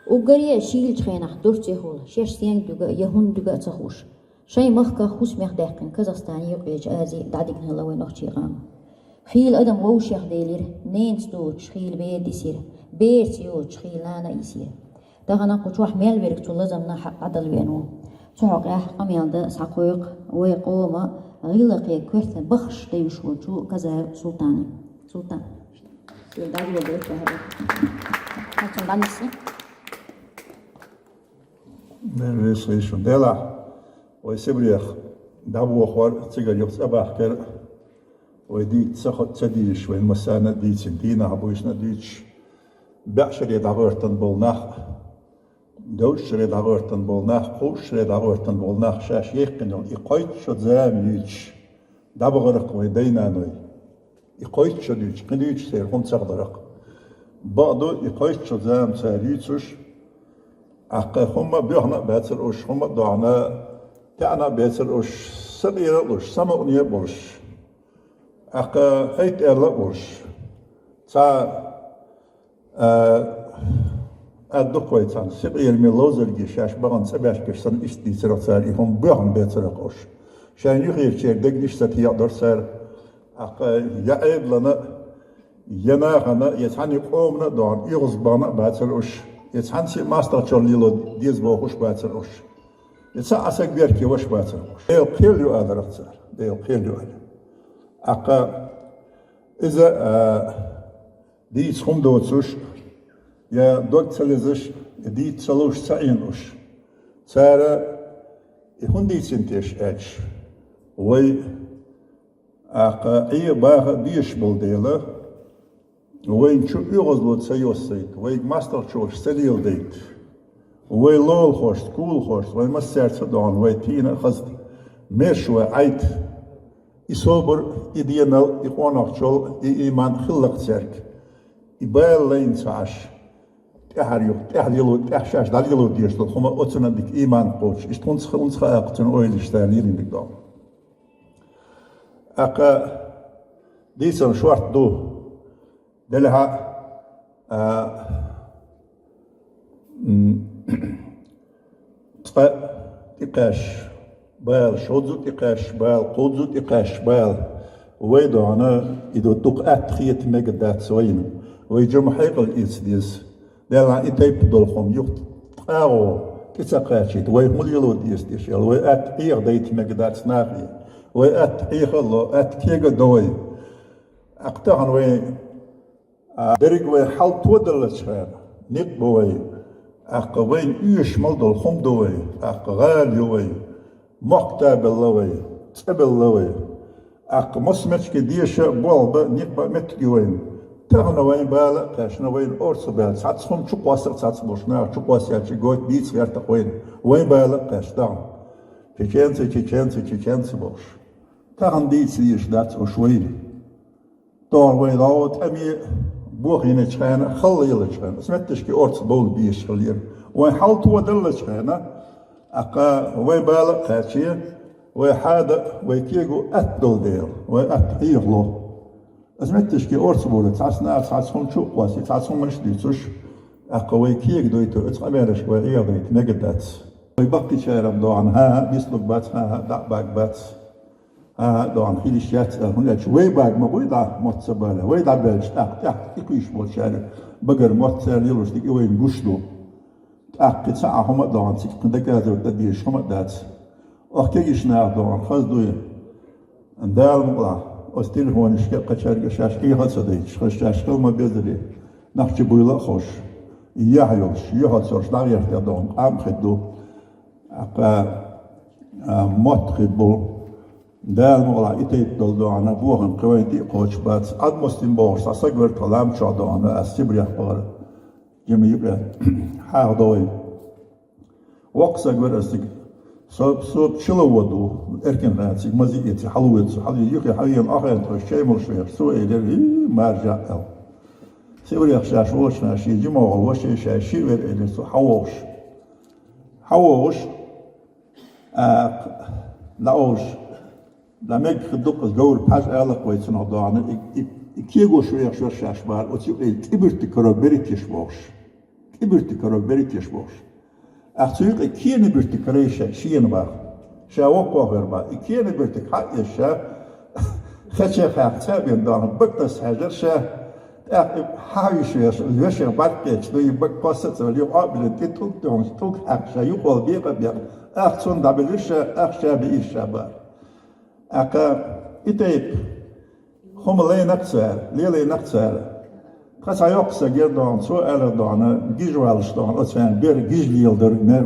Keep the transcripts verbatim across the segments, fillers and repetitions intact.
Уггаре а шийлачу хенахь дурцехула, шаьш стенга дуьга а, я хӀунда дуьга а ца хууш, шайн махках хӀусамех даьккхина Казахстане юкъечу Ази дӀадигна хилла вайн нохчийн къам. Хийла адам вовшех делира, ненца доцуш хийла бер дисира, берца йоцуш хийла нана а йисира. Тахана кху чохь мел верг цу лазамна хьакъ дӀадала веана ву. Цу хьокъехь къамел дан схьакхойкху вай къоман гӀиллакхе коьртана баххаш девзаш волчу Казаев Султане. Султан. Шен дагадогӀу хӀара. Хьацун дӀанисса. Веза-воккха Делахь, вай Сибрех дӀавохор, цигара юха цӀа бахкар, вай дийца ца хо-, ца дийзаш, вайн массарна а дийцина, дийнахь а, буьйсанна а дуьйцуш, бӀешаре дӀагӀортан болу нах, дезткъа шаре дӀагӀортан болу нах, кхузткъа шаре дӀагӀортан болу нах шаьш яьккхина йолу и кхойтта шо зама юьйцуш, дӀабахара-кх вайн дай-наной. И кхойтта шо дуьйцуш, кхин дуьйцуш церан хӀума ца хилира-кх. Бакъду, и кхойтта шо зама цара юьйцуш, тӀаккха хӀумма а боьхна а бацара уьш, хӀумма а доьхна, таьӀна а бацара уьш, сакъера а луш, самукъане а болуш, тӀаккха хӀайт-аьлла а болуш. Цхьа, а, ад дукха вай цхьаьна, сакъераме ловзарге шаьш бахана цӀа баьшкарш санна, иштта дийцира-кх цара, и хӀума боьхна бацара-кх уьш. Шайн юхерчеран дегнаш ца текхадора цара. ТӀаккха я Ӏедална, я нахана, я цхьана къомана а доьхна, оьгӀаз бахана а бацара уьш, я цхьаьнцций мостагӀчалла лело деза бохуш бацара уьш, я цхьа а саг беркевеш бацара уьш. Делан кхел ю алара-кх цара, Делан кхел ю аьлла. ТӀаккха иза, а, дийца хӀума доцуш, я дог ца лезаш, я дийца ца луш ца Ӏийна уьш. Цара и хӀунда дийцина теша аьлча, вай, тӀаккха, Ӏеха-баха а безаш болу дела, вайна чу оьгӀазло ца йоссийта, вайга мостагӀчо ца леладайта, вай лулахошца, кулахошца, вай массаьрца а доьхна, вай тийна а хаза, мерш вай Ӏайта. И собар, и денал, и къонахчалла, и ийман хилла-кх цаьрга. И бала лайна ца Ӏаш, тӀаьхьара юха, тӀаьхьа лело, тӀаьхьа шаьш дӀалело дезаш долу хӀума оцунна дика ийман кхочуш. Иштта хӀунца, хӀунца хаьа-кх цуьнан ойла иштта цара лелийна дерг ду. ТӀаккха дийцаран шорта ду. Делахь а, а, м, цкъа тӀекхаьчча бала, шозза тӀекхаьчча бала, кхузза тӀекхаьчча бала, вай доьхна, и ду дукха атта хета мега дац вайна. Вай жима хьекъал эца деза. Делахь и тайпа долу хӀума юха ткъа гӀо тӀе ца кхачийта, вай хӀун лело деза теша аьлла, вай атта Ӏеха дайта мега дац нахе. Вай атта Ӏеха а ло, атта кега а до вай. ТӀаккха тахана вай, а, дерриг вай хьал тодаллачу хенахь, некъ бу вай, тӀаккха вайна оьшуш мел долу хӀума ду вай, тӀаккха гӀала ю вай, мохк табелла вай, цӀа белла вай. ТӀаккха массо меттиг деша а, болх бан а, некъ бан а меттиг ю вайна. Тахана вайн бала а кхаьчна, вайна орца баьлла, цхьацца хӀума чукхосса а цхьацца болуш, наха чукхоссаьлча гойту дийца гӀерта-кх вайна. Вайн бала а кхаьчна тахана. Чеченцы, чеченцы, чеченцы бохуш. Тахана дийца дезаш дац уьш вайна. Тахана вай дӀо тӀаме бохийначу хенахь, халла еллачу хенахь, оцу меттигашка орца бовла безаш хиллера. Вайн хьал тодаллачу хенахь, тӀаккха вайн бала а кхаьчна, вай хьада а, вай кего а атта долу дела, вай атта Ӏехало. Оцу меттигашка орца бовла, цхьацца наха цхьацца хӀума чу а кхосса, цхьацца хӀуманаш а дуьйцуш, тӀаккха вай кего дойту, оцу къамелашка вай Ӏеха дайта мега дац. Вай баккхийчара-м доьхна, хӀан-хӀа, бицлуг бац, хӀан-хӀа, дӀа а бага бац. ХӀан-хӀа, доьхна, хила йиш яц аьлла, хӀунда аьлча вай бага ма буй дӀа, мотт ца бала. Вай дӀабаьлча, тӀаккха тӀехь и кхуьйсуш болчара багара мотт цара лелош дерг и вайна гуш ду. ТӀаккха кхин цхьа а хӀума а доьхна, цига кхин доказывать дан дезаш хӀума а дац. Оха кегийчу наха доьхна, хаза дуй, Дала мукъалахь, оцу телефонашка а, кхечаьрга а шаьш Ӏеха а ца дайташ, хаза шаьш хила ма-беззара, нах чу буйла а ховш, яхь йолуш, юьхьацалуш дӀагӀертар доьхна къам а хир ду. ТӀаккха, а, мотт хир бу. Дала мукъалахь, и тайпа долу доьхна бохам кхин вайна тӀе а кхочуш бац. Ӏадмуслим бохуш цхьа саг вара тхан лам чохь доьхна, ас Сибрех бахара. Жима юкъа хьаха дой. Воккха саг вара ас цига. Со, со чулаву ду, эркин хана цига мази эци, хьалавоьду со, хьалавоьду, юххе хьавеана, ахӀен тхоьш чай молуш вехаш, цо элира: «ХӀий, маржа», аьлла. Сибрех шаьш волчу хана шен жима вогӀу ваша шаьш шиъ вара элира цо, хьавогӀуш. ХьавогӀуш, а, дӀаогӀуш, дӀа мегаш хир ду-кх иза, говра пхьажа ала-кх вай цунах доьхна, и, и, и кегош вехаш вара шаьш бахара, оцу юкъе тӀебуьртиг каро берриг еш бохуш. И бертик каро беритеш бохуш. Ахь цу юкъе кена бертик карайша шена баха. Ша воккхох вер баха. И кена бертик хьаъ еш ша, хече хьаькха цхьаъ бен догӀна, бакъ тасса хьаьжар ша, тӀаккха и хьахьуьйсуш вешех бӀаргкхеташ ду, и бакъ кхосса а ца вала, юкъа а билина, тӀе тӀулг тоьхна, тӀулг хьаькха ша, юкъа бекъа а бекъа, тӀаккха цунна дӀабелира ша, тӀаккха ша биира ша бара. ТӀаккха и тайпа хӀума лайнакх цара, лелайнакх цара. Тха цхьа йоккха саг яра догӀна, цо аьлар догӀна, гижа валлаш догӀна, оцу вайн бер гижа леладора, мер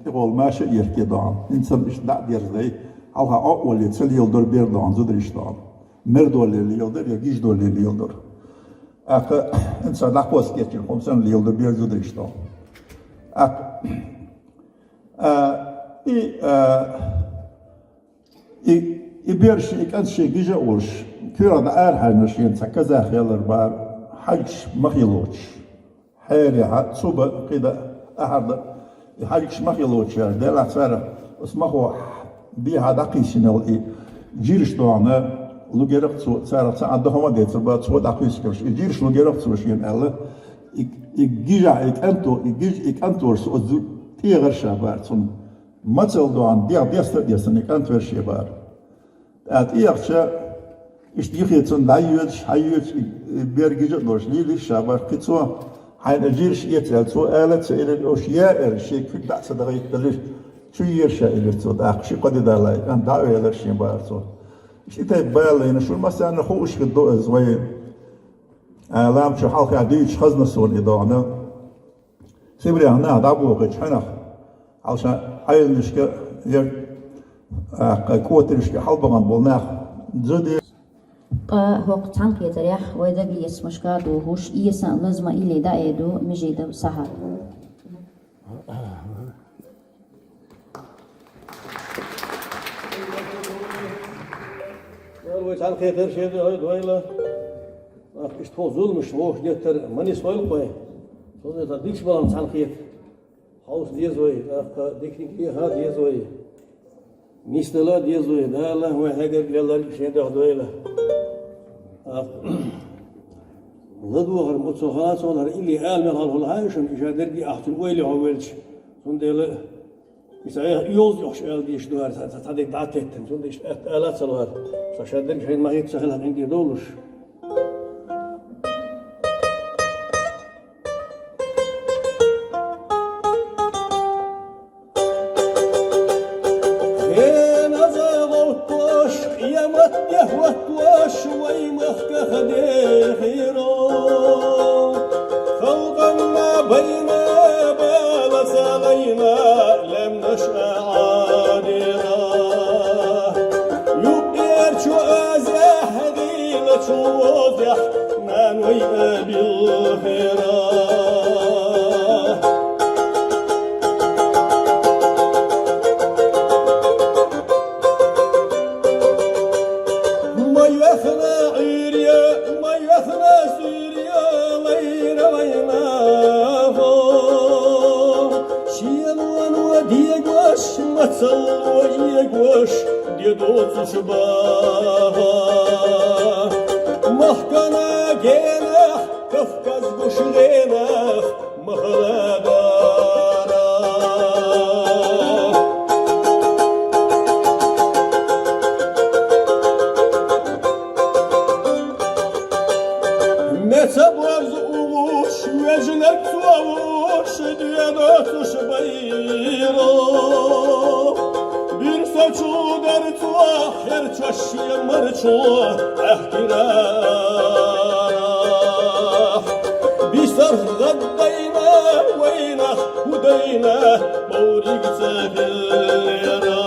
тӀехула маша а йиртке догӀна. ХӀинца иштта дӀа а дерзадай, хьалха Ӏо а волле, ца леладора бер догӀна, зударий иштта догӀна. Мер долле леладора, я гижа долле леладора. ТӀаккха хӀинца дӀакхоссакхетча хӀума санна леладора бер зударий иштта догӀна. ТӀаккха, а, и, а, И, и бер шен, и кӀант шен гижа а волуш, коьрта дӀа арахьаьжна шена цхьа казах ялар бара, хьаьжкӀаш мах йолчу. Хьерехьа, цу бан, кхин дан, ахьар дан, и хьаьжкӀаш мах йолчу яра, делахь царах оцу махо дехьа дӀакхийсина йолу и жираш догӀна лугерах цо, царах цхьа а дан хӀума а децар бара, цо дӀакхийсинарш, и жираш лугерах цо шена аьлла, и, и гижахь, и кӀанто, и гижа, и кӀанторш оцу тӀегӀар ша бара цунна. Мацалла догӀна, дегӀ деста а дестина, и кӀант вер шен бара. ТӀаккха тӀеэхча, иштта юххе цунна дӀайоьдуш, хьайоьдуш, и, и бер гижа а долуш, лелира ша бара, кхин цо, хьайна жираш эца аьлла, цо ала а ца элира, ош яа эр, шен куьг дӀа а ца дахийта делира, чу ера ша элира цо, тӀаккха ши-кхо де далале, и кӀант дӀа а велира шен бара цо. Иштта и тайпа бала лайна, шуна массарна хууш хир ду иза вайн, а, ламчу хьалха дуьйцуш хазна суна и догӀна. Сибрех нах дӀабохуьйтуш хьанах, хьалша Ӏелнашка я, а, кху кӀотаршка хьалабахана болу нах зуда. Ткъа хӀокху цхьаьнакхетарехь вай дагалецамашка а дохуш, эсан а, лазам а илли дӀаайдо Межидов Сахьар. Вай цхьаьнакхетар шен дуьхьа дойла. Иштта хӀокху зуламаш вовшах деттар ма нисвойла-кх вай. Цундела дикачу балхана цхьаьнакхета. Хьовса деза вай, тӀаккха диканиг леха а деза вай. Нисдала а деза вай, Дала вайн хьегар лелларг шен дуьхьа дойла. ТӀаккха ладогӀар ма цо хала цо лара илли ала мел хьалхула хьан шуна, и ша дерриге ахчун ойла хьо велча. Цундела иза айхьа оьгӀаз оьхуш аьлла дийш ду хӀара, цхьа, цхьа, цхьа дерг дӀа а теттина, цундела иштта атта ала а ца лара. Ша, ша дерг шайна ма хӀитта ца хилахь, гӀиндий довлуш. Хеназа гӀовттош, къемат де хӀоттош, вай махках дехиро. Халкъанна байна бала ца лайна, лаьмнаш а Ӏадира. Юккъерчу азехь гӀийлачу возехь, нанвай а билхира. Ма йоьхна Ӏуьйре, ма йоьхна суьйре, лайра вайна хо. Шелоно дегош, мацалло эгош, де доцуш баха. Махкана генах, Кавказ гуш генах, махала дара. Меца борз улуш, вежнарг цо вуш, де доцуш байрах. Буьрса чу дар цо, хьерчош я марчо, аьхкира. Бисарх гӀаддайна, вайнах хӀу дайна, бовриг ца хилира.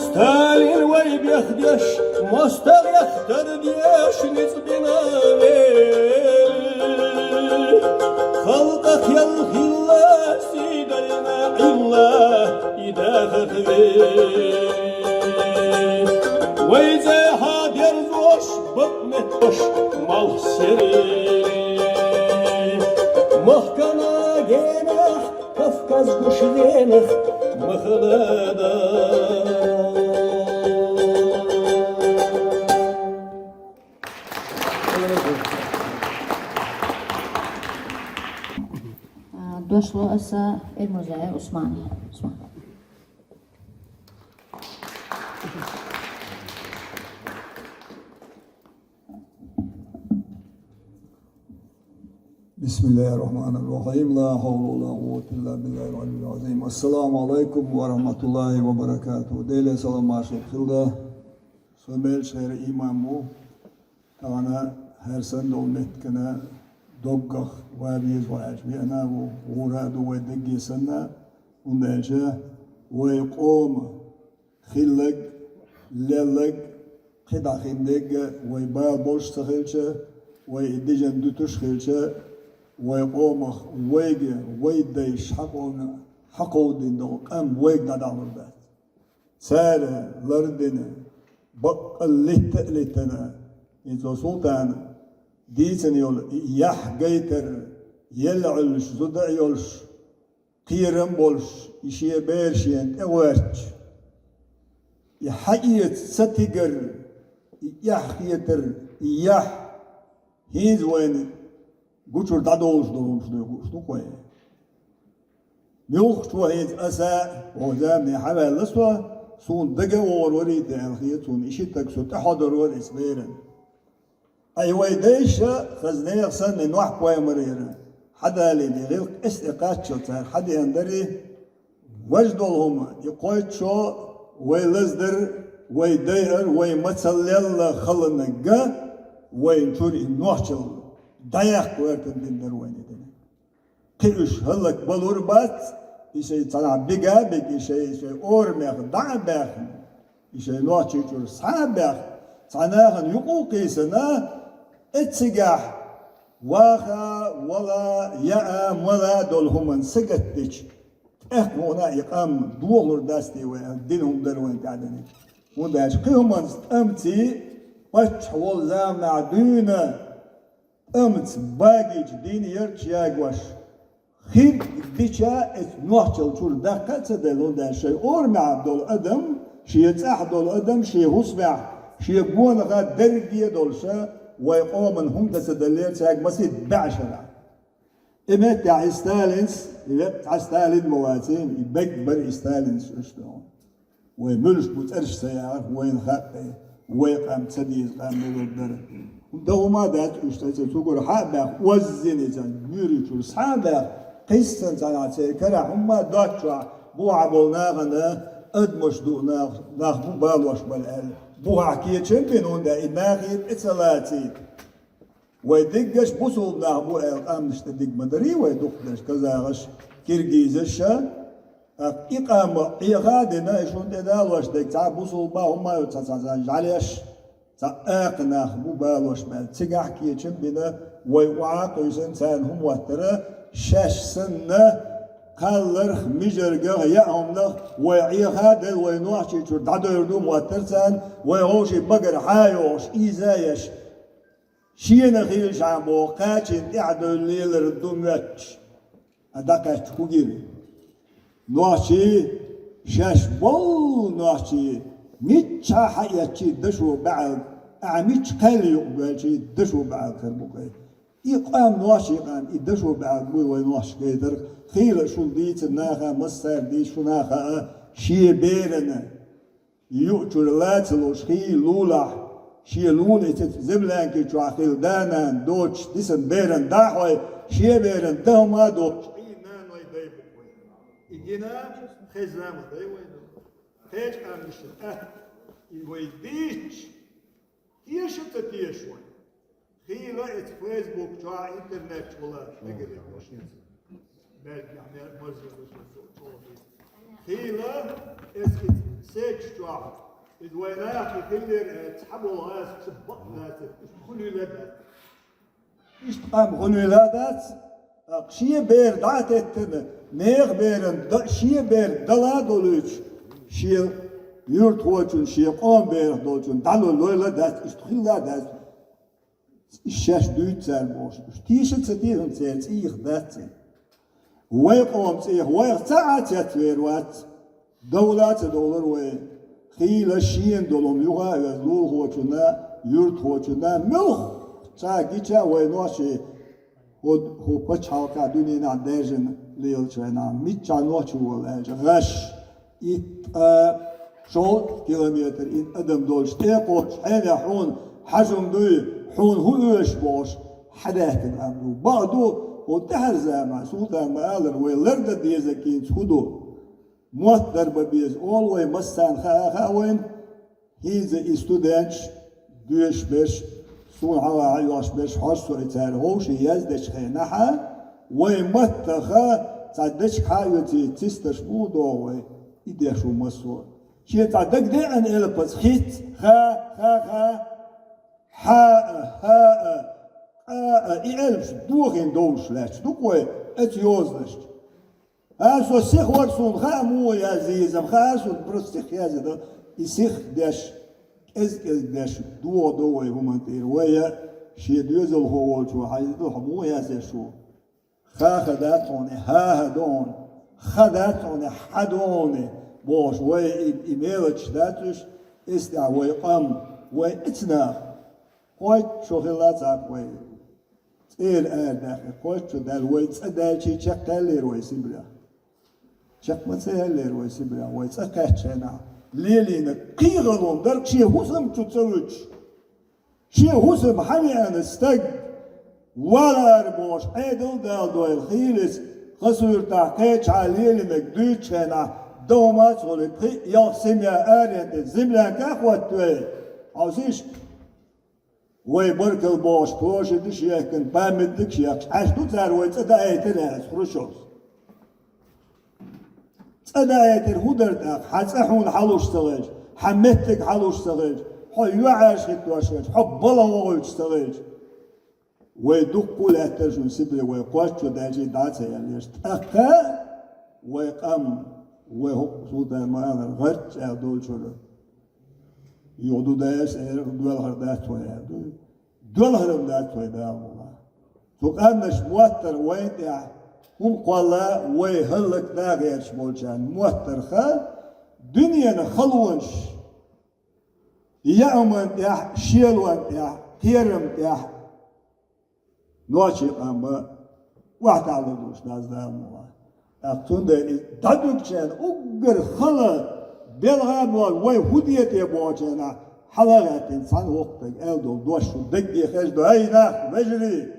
Сталин вай бехдеш, мостагӀех тардеш ницкъ бина вели. Халкъах ял хилла, сий дайна Ӏилла, и дахарх вели. Вай цӀехьа дерзош, бакъ меттош, малх сери. Махкана генах, Кавказ гуш венах, махала дара. Дошло аса Эрмузаев Усмане. Усман. بسم الله الرحمن الرحيم. لا حول ولا قوة إلا بالله العلي العظيم. السلام عليكم ورحمة الله وبركاته. Деле салам маршал хилда. Со мел шера имам ву. Тахана хӀара санна долу меттигана доггах ва беза ваьлча веана ву, гӀура а ду вай дагге санна, хӀунда аьлча вай къома хилларг, лелларг, кхидӀа хин дерг а вай бала болуш ца хилча, вай и дижан дуьтуш хилча, вай къомах вайга, вай дайша хьакховна-, хьакховдийна долу къам вайга дӀадахьалур дац. Цара лардина, баккъал литта а литтана, и цо султана дийцина йолу и яхь гайтар, елла Ӏуьллуш, зуда а йолуш, кхерам а болуш, и шен бер шена тӀе гӀоьртича, и хьаэца ца тигар, и эхь хетар, и яхь хӀинца вайна гучура дӀадолуш долу хӀумаш ду хууш ду-кх вай. Муьлххачо хӀинца аса а, оха замане хьаваьлла со, суна дага а вогӀур варий те аьлла хета суна, и ши таг со тӀехьодур вара иза беран. Ткъа и вай дайша, хаза нехан санна, и Нохь-пайхамарера хьадалийна и гӀиллакх эс тӀе кхаччалц цара хьадеана дарий, важа долу хӀума, и кхойтта шо вай лаздар, вай дайар, вай мацаллел халанга вайна чуьра и нохчалла дӀаяккха гӀоьртина дина дара вайна и дина. Кхин уьш хӀаллакбалур бац, и шайн цхьанхьа бига а бига, и шайн, и шайн орамех дӀа а баьхна, и шайн нохчий чуьра схьа а баьхна, цхьа нахана юкъа а кхийсана, эццигахь ваха, вала, яа, мала долу хӀуманна сагатдича, тӀаккха мукъана и къам дохалур дац те вай, аьлла, дина хӀума дара вайна тӀаьхьадинарг. ХӀунда аьлча кхин хӀуманца тӀамций паччахь волу заманахь дуьйна, тӀамца багийча дийна ярташ ягош, хин дича эцу нохчалла чуьра даккха а ца делла, хӀунда аьлча шайн орамехь долу адам, шен цӀахь долу адам, шен хӀусамехь, шен гонах дерриге а долуша, вай къоман хӀума дан ца даллера цаьрга масийтта бӀе шарахь. И меттехь и Сталинс, и веккъа цхьа Сталин ма ваций, и бегга бара и Сталинс уьш ду. Вай муьлш бу цӀераш ца яхарх, вайна хаьа, вай къам ца деза къам муьлур дара. ХӀунда хӀума а дац уьш цӀе ца цугара хьа а баьхна, оззина иза муьрий чуьра схьа а баьхна, кхиссана цхьанхьа церан карахь хӀумма а доццушехь, бухахь болу нахана адамаш дуу нах, нах бу балош бара аьлла, бухахь кечам бина, хӀунда и нахе тӀе ца лацийта. Вай диггаш бусулба нах бу аьлла, къаьмнаш тӀе диг ма дарий вай дукхахдерш, казахаш, киргизаш а. ТӀаккха и къам Ӏеха а дина, и шуна тӀедалош дерг цхьа бусулба хӀума а ю, цхьа, цхьа, цхьа жӀаьлеш, цхьа акха нах бу балош баьлла. Цигахь кечам бина, вай охьа а кхуьйсина, царна хӀума моттара, шаьш санна, кхалларх, мижаргах, яа хӀуманах вай Ӏеха а делла, вай нохчий чуьра дӀадевр ду моттара царна, вай вовшийн багара хьа а йохуш, ийза а еш. Шена хилча боху кхачийна тӀаьхьадевлла лелар ду моьттуш, а дӀакхаьчча хӀун гира? Нохчий, шаьш болу нохчий, миччахьа хьаэцчий дашо баьӀалг, ахьа мичча кхаьлла юкъабоьлчий дашо баьӀалг хир бу-кх. И къам нохчий къам, и дашо баьӀалг буй вай нохчаша гайтарх, хийла шуна дийцина наха, массара дийца шуна а хаьа, шен берана юучуьра лаца луш хий лулахь, шен лула эцаца землянки чохь хилла да-нана доцуш дисина беран дӀахьой, шен беран дан хӀума а доцуш, хьий наной дай бу вай. И гина хезна ма дай вай ду. Кхечу къаьмнашна атта и вай дийцча, теша а ца теша вай. Хийла эцу Facebook чохь, интернет чохь ла мегар яхаш. Бергахь мер-, марзо ду со чохь. Хийла эцу сеташ чохь. Иза вай нахе хиллера, э, цхьа болу гӀазкхи бакъ дац, иштта хуьлийла дац. Иштта къам хуьлийла дац, тӀаккха шен бер дӀа а теттина, нехан беран да-, шен бер дала а долуьйтуш, шен юьртахочун, шен къоман берах долчун дӀалур лойла дац, иштта хилла дац. Шаьш дуьйцу цара бохуш, уьш тийша ца тийхина церан цӀийх дац. Вай къоман цӀийх вайх ца а цецвер вац. Довла а ца довлар вай. Хийла шена долу юха а веза лулахочунна, юьртахочунна, муьлхха цхьа гича а вай нохчий, хӀу, хӀу пачхьалкхехь дуьненахь даьржина, лелачу хенахь, миччахь нохчо волу аьлча, гӀаш, итт, ткъа, шовзткъа километр ин адам долуш тӀе а кхочуш, хьенех хьуна хьажам дуй, хьуна хӀун оьшу бохуш, хьадаьхкина адам ду. Бакъ ду, хӀун тӀаьхьара заман, Султан ма-аллара, вай лардан деза кийца хӀун ду? Мотт дар бан беза олу вай массарна хаа, хаа вайна. ХӀинца и студенташ, доьшуш берш, суна хьалха хьайоьхуш берш, хьожа со и цара вовшийн яздечу хенахьа, вай маттаха цхьа дечиг хьаоьций цисташ бу догӀу вай, и деш ву массо а. Шен цхьа дагадеана элпаца хиц, ха, ха, ха, хьа а, хьа а, къа а, и элпаш дохийна довлуш лаьтташ ду-кх вай оцу йозанашка. Аса со сихвар суна хаа муха язйизам, хаа суна просто сих язйина, и сих деш, кӀез-кӀезиг деш, догӀу до вай хӀуманна тӀера. Вай а шен доьзалхо волчо хьайза ду, хьо муха язъеш ву? Ха-ха дац хьуна, хьа-хьа ду хьуна, ха дац хьуна, хьа ду хьуна, бохуш, вай и, и мелочаш дац уьш, эцнехь вай къам, вай эцнах. Кхойтта шо хилла цхьаъ вай. ЦӀера арадаьккхи, кхойтта шо даьлла, вай цӀа даьлчий чекхъяьллера вай Сибрех. Чекх ма ца яьллера вай Сибрех, вай цӀа кхаьчча хенахь, лелийнарг кхин а гӀалон дара шен хӀусам чу ца вуьтуш. Шен хӀусам хьан веана стаг, валара бохуш, Ӏедал а Дала дойла хийлаца, Хасуьртахь кхечахьа лелийнарг дуьйцучу хенахь, догӀмац а волуьйту, пхиъ-ялх семья аренде, землянка а хӀоттаве. Хьовсийша? Вай баркалла бохуш, площадаш а ехкина, памятникаш а ехкаш, Ӏаш ду цара вай цӀа даийтира аьлла, Хрущёвс? ЦӀа даийтира хӀун дара тӀаккха? Хьан цӀа хьуна хьалуш ца хилча, хьан меттиг хьалуш ца хилча, хьо юьхьӀаьржа хӀиттош хилча, хьо балха вохуьйтуш ца хилча. Вай дуккха а лаьттара шуна Сибре, вай кхойтта шо даьлчий дӀа а ца яьллера. ТӀаккха вай къам, вай хӀокху Султан ма-аллара, гӀарч аьлла долчуьра. Юха ду дайша эр, доьлхар дац вай аьлла ду. Доьлхар-м дац вай, Дала мукъ лахь. Цу къаьмнаш моттар вайна тӀехь, хӀума кхолла вай хӀаллакдан гӀерташ болчарна моттарха, дуьненан халонаш, яаман тӀехь, шелон тӀехь, кхерам тӀехь, нохчийн къам бан охьатаӀалур долуш дац, Дала мукъ лахь. ТӀаккха цундела иза дӀадуьгучарна уггар хала белха а бохуш, вай хӀун де те бохучарна хьала а гӀаьттина, цхьана воккхатаг аьлла долу дош шун дагге хезна ду: «ХӀай нах, вежарий,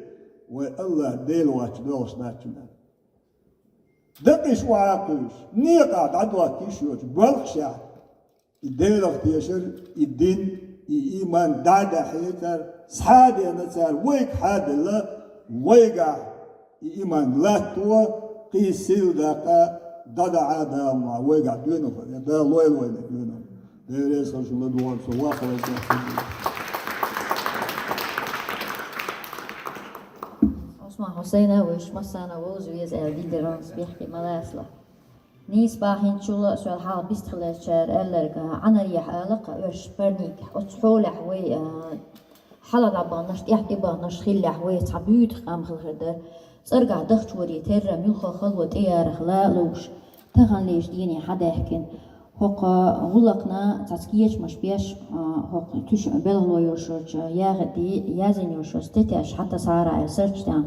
вай АллахӀ Дела воцчу доьлхуш дац шуна». Дакъа иштта охьа а кхуьйсуш, некъахь дӀадоккхуш йоцу боьлхушехь, и Делах тешар, и дин, и ийман дӀа а даьхьира цара, схьа а деана цара, вайга хьаделла, вайгахь и ийман латто, кхин сийла даккха, дӀадахьа а Дала мукъ лахь, вайгахь доьналла, Дала лойла вайна доьналла. Дела реза хуьлда шуна ладогӀарна со ваккхалла. Ӏусман Хьусайна вуьйш массарна вовза веза аьлла дийр дара, бехке ма лацалахь. Нийса бахьанчул а, сол хьалха бистхиларчара аьлларг, Ӏанарехь ала-кх оьрсаша парник, оцу хьолехь вай, а, хьала дӀабаханарш, тӀаьхьа тӀебаханарш хиллехь, вай цхьа буьйта къам хила хир дара. ЦӀаргахь дахчоре терра муьлхха хало тӀеярах ла а ловш, таханлерчу дийне хьадаьхкина. ХӀокху гӀуллакхна цхьацца кечамаш беш, а, хӀокху туьш белхало йолуш йолчу ЯгӀди язйина йолуш йолчу статьяш хьатасахьара аьлла сарчу тӀехь,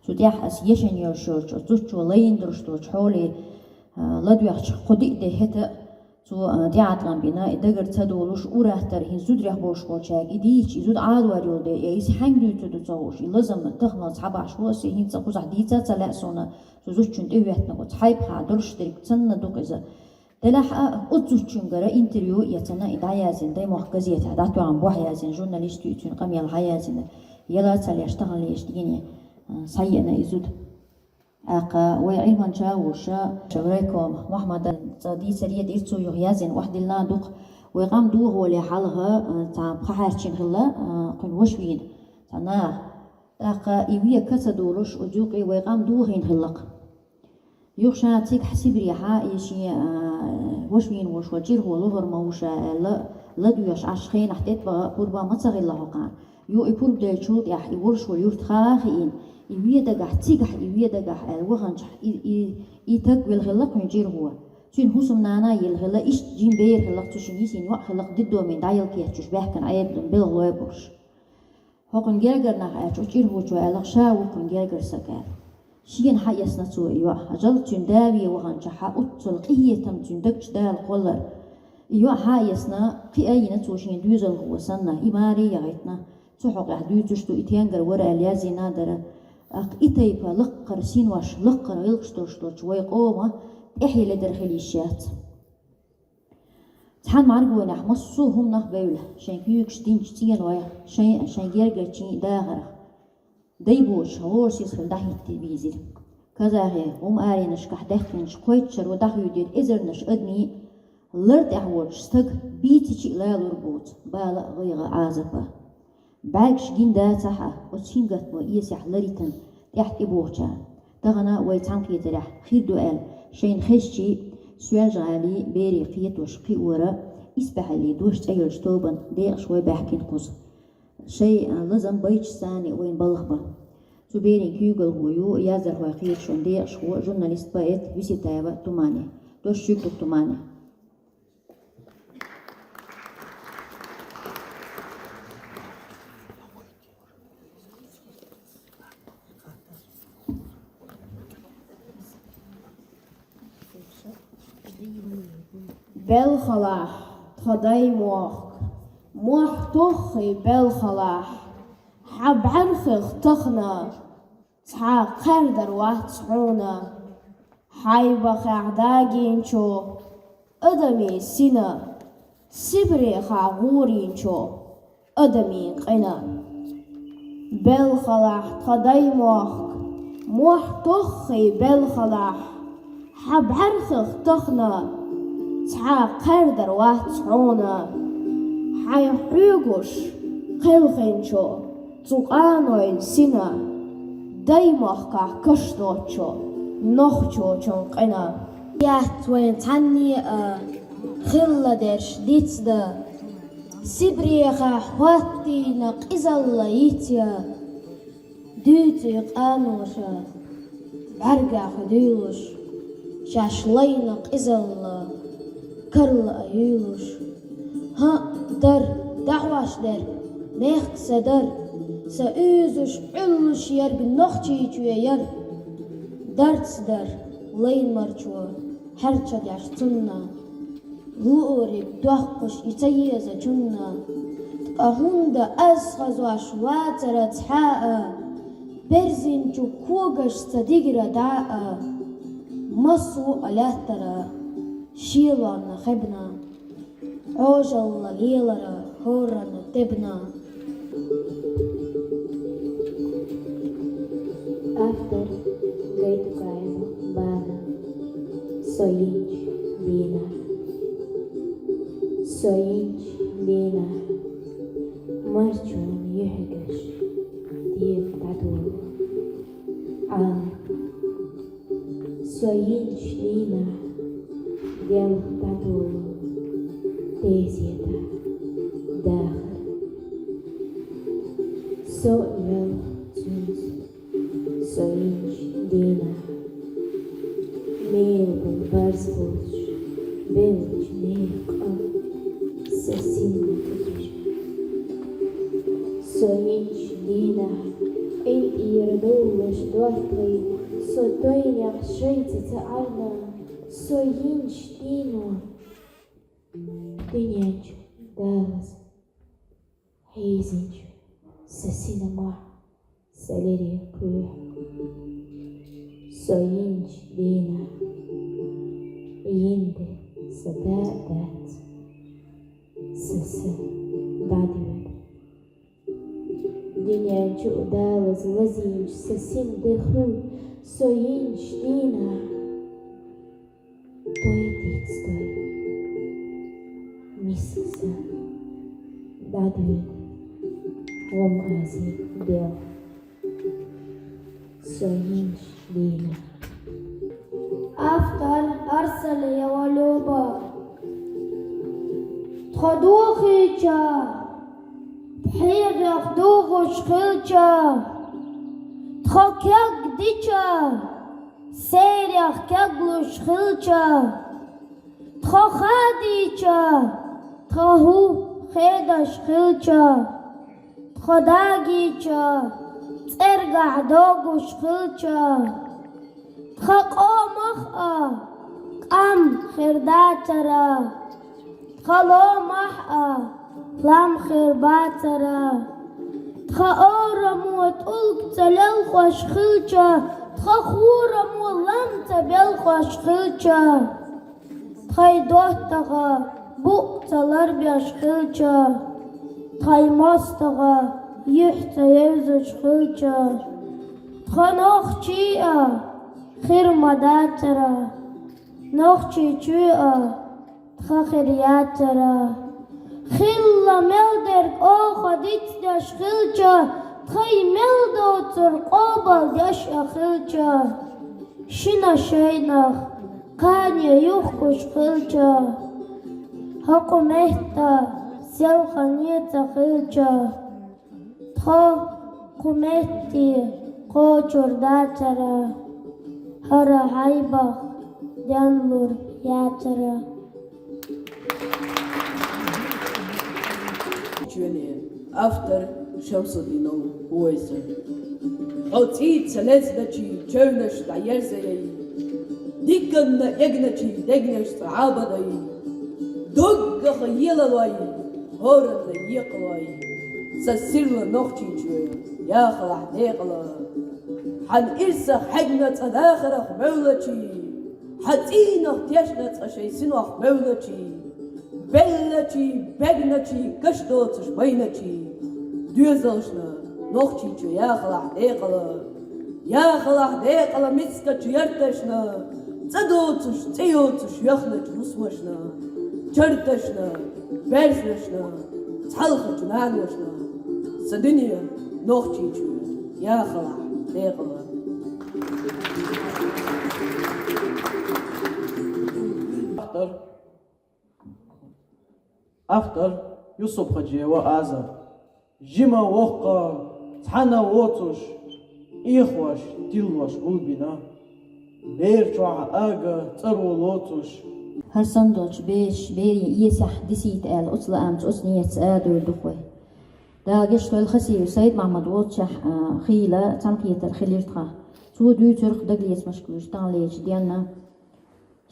цу тӀехь аса ешан йолуш йолчу, оцу зудчо лайна долуш долчу хьоле, а, ладоьгӀча кху диъ де хӀета а цо, а, тӀеӀаткъам бина, и дагара ца долуш, ур-аттара хӀинца зударех болуш болчаьрга и дийцича, и зуда Ӏадор йолу де, я иза хьаьнга дуьйцур ду ца хууш, и лазам тахана цхьабахьаш бу аса, и хӀинца кхузахь дийца а ца лаьа суна, цу зудчунна тӀе а веттина, оцу хьайбаха долуш дерг санна ду-кх иза. Делахь а оцу зудчуьнгара интервью а эцна, и дӀаязйина, Даймохк газетехь дӀатоьхна бохь язйина, журналист ю и, цуьнан къамел хьаязйина, яла а ца леш, таханлерчу дийне, а, схьаеана и зуда. ТӀаккха вай Ӏилманча а вуш, райком Мухьаммадан цкъа дийцаре дира цо, юха язйина охьадиллина а ду-кх. Вай къам дохале хьалха, а, цхьа пхи хьаьрчина хилла, а, кхуьнан ваша вийна цхьа наха. ТӀаккха и вен ка ца долуш, оцу юкъе вай къам дохийна хилла-кх. Юха ша цигахь Сибрехьа и шен, а, ваша вийна волуш волу чӀирхо лохур ма ву ша аьлла, ладоьгӀуш Ӏаш хенахь тӀетӀа баха а, пурба а ма ца хилла хӀокхарна. Юха и пурба деллачул тӀаьхьа и волуш волу юрт ха а хиъна, и вен дагахь, цигахь и вен дагахь аьлла ваханчохь, и, и, и таг велла хилла-кх кхуьнан чӀирхо. Цуьнан хӀусамнана а елла хилла, иштта жима бер хилла-кх цу шинна, йисина йоӀ хилла-кх, диддомин дӀаялакхеттачуьш баьхкина Ӏедалан белхалой а болуш. ХӀокхуьнан гергара нах аьлча, оцу чӀирхочо аьлла-кх, ша ву кхуьнан гергара саг аьлла. Шена хьаэцна цо и йоӀ, жал цуьнан да вен ваханчохь уццул къинхетам цуьнан даг чу Дала кхоллар. И йоӀ хьаэцна, кхиайна цо шен доьзалхо санна, и маре яхийтина, цу хьокъехь дуьйцуш ду, и тенгар вара аьлла яздина дара. ТӀаккха и тайпа лаккхара синош, лаккхара гӀиллакхаш долуш долчу вайн къоман тӀаьхье ледара хила йиш яц. Цхьана мӀаьргонехь массо а хӀуманах бевлла, шайн куьйгаш динчу цӀенойх, шайн, шайн гергарчийн дахарх, дай боцуш гӀорасиз хила дӀахӀитта вийзира. Казахи гӀум-аренашкахь даьккхинчу кхойтта шаро дӀахуьйдира эзарнаш адамийн лар тӀехь воцуш стаг бийцича а лалур боцу бала а, гӀайгӀа а, Ӏазап а. БӀаьргаш гина дацахь а, оцу хингаттамо эсехь ларитина тӀехь тӀебогӀучарна. Тахана вай цхьаьнакхетарехь хир ду аьлла, шайна хезчий, Соьлжа-ГӀалин берийн кхетош кхиоран исбаьхьаллин дош цӀе йолчу тобан декъашхой баьхкина кхуза. Шайн лазам байташца вайна балха бан. Цу берийн куьйгалхо ю яздархойн кхеташонан декъашхо, журналист, поэт Виситаева Тумани. Дош шуьга ду, Тумани. Белхалахь, тхан даймохк, мохь тоххий белхалахь, хьан бӀаьрхих тахана цхьа кхаьрдар вац хьуна. Хьайбахехь дагийначо адамийн сина, Сибрехахь гӀорийначо адамийн къина. Белхалахь, тхан даймохк, мохь тоххий белхалахь, хьан бӀаьрхих тахана цхьа кхаьрдар вац хьуна. Хьайн хьоьгуш кхелхинчо цу къанойн сина, даймахкахь каш доцучо нохчочун къина. Яц вайн цхьанне а хилла дерш дицдан, Сибрехахь хӀоттийна къизалла йицъян. Дуьйцу и къаноша бӀаьргех дуьйлуш, шаьш лайна къизалла карла а юьйлуш. ХӀаъ, дара, дӀахьош дара, мехкан са дара, сан уьйзуш, Ӏуьллуш ерг Нохчийчоь яра. Дарц дара лайн марчо хьерчадеш цунна, лууриг доккхуш и ца езачунна. Ткъа хӀунда аз хазош вацара цхьа а, берзинчу когашца дигира дӀа а, массо а лаьттара шелонна хебна, Ӏожалла лелара хӀоранна тебна. Автор: Гайтукаева Бана. Со йинчу дийнахь. Со йинчу дийнахь, марчонан юьхьигаш дега дӀадоло Ӏалашо. Со йинчу дийнахь, делха дӀадоло тезетахь дахар. Со а велха цуьнца, со йинчу дийнахь, мелабан барз болчу беллачу некъан сан синна тӀе кижа. Со йинчу дийнахь, къинтӀера довлуш доттагӀий, со тойнех шайца ца Ӏарна, со йинчу дийнахь, дуьнен чу далаза хьийзинчу сан синан мохь, сан леррина кхоьхьу. Со йинчу дийнахь, йина де сан да а дац, сан са дӀадоьду. Дуьнен чу далаза лазийначу сан синан де хуьлу со йинчу дийнахь. Той дицдой, миска сан дӀадоьду гӀум-азий делха со йинчу дийнахь. Автор: Арсалиева Люба. Тхо дохийча, пхьегӀех дугӀуш хилча, тхо кегдича, сайрех кеглуш хилча, тхо хадийча, тхан хӀу хедаш хилча, тхо дагийча, цӀергахь догуш хилча, Тха къомах а къам хир дацара, тха ломах а лам хир бацара. Тха орамо тӀулг ца лелхош хилча, тха хурамо лам ца белхош хилча, тхай доттагӀа букъ ца ларбеш хилча, тхай моастагӀа юхь ца евзаш хилча, тха нохчий а хир ма дацара, Нохчийчоь а тха хир яцара. Хилла мел дерг оха дицдеш хилча, тхай мел доцур къобалдеш а хилча, шина шайнах кхане юхкуш хилча, хӀокху метта селхане ца хилча, тхо кху метте кхочур дацара, хӀара хьайбах денлур яцара. Чоьне автор Шамсудинов Уайса. Хьо цӀийца лезначий чевнаш дӀаерзаяй, диканна эгначий дегнаш цӀа Ӏабадай, доггаха елалой, хӀоранна екъалой, са сирла Нохчийчоь, яхалахь декъала. Хьан ирсах хьегна цӀа дахарах бевллачий, хьан цӀийнах тешна цӀа шайн синох бевллачий, беллачий, бегначий, каш доцуш байначий, доьзалшна, Нохчийчоь, яхалахь декъала. Яхалахь декъала мискачу ярташна, цӀа доцуш, цӀе йоцуш йоьхначу хӀусамашна, чарташна, баьржинашна, цхьалхачу наношна, са дуьне Нохчийчоь, яхалахь декъала. Автор Юсуп-Хьаджиева Аза. Жима воккха, цхьана воцуш, Ӏехош, тиллош гулбина. Бер чохь ага цӀаро лоцуш. ХӀара санна долчу бешаш, берийн эсехь дисийта аьлла, оцу лаамца, оцу ниятца арадевлла ду-кх вай. Дала гечдойла, Хасиев Сайд-Махьмад воцучохь, а, хийла цхьаьнакхетар хилира тхан. Цо дуьйцура-кх дагалецамашка вуьйш таханлерчу денна.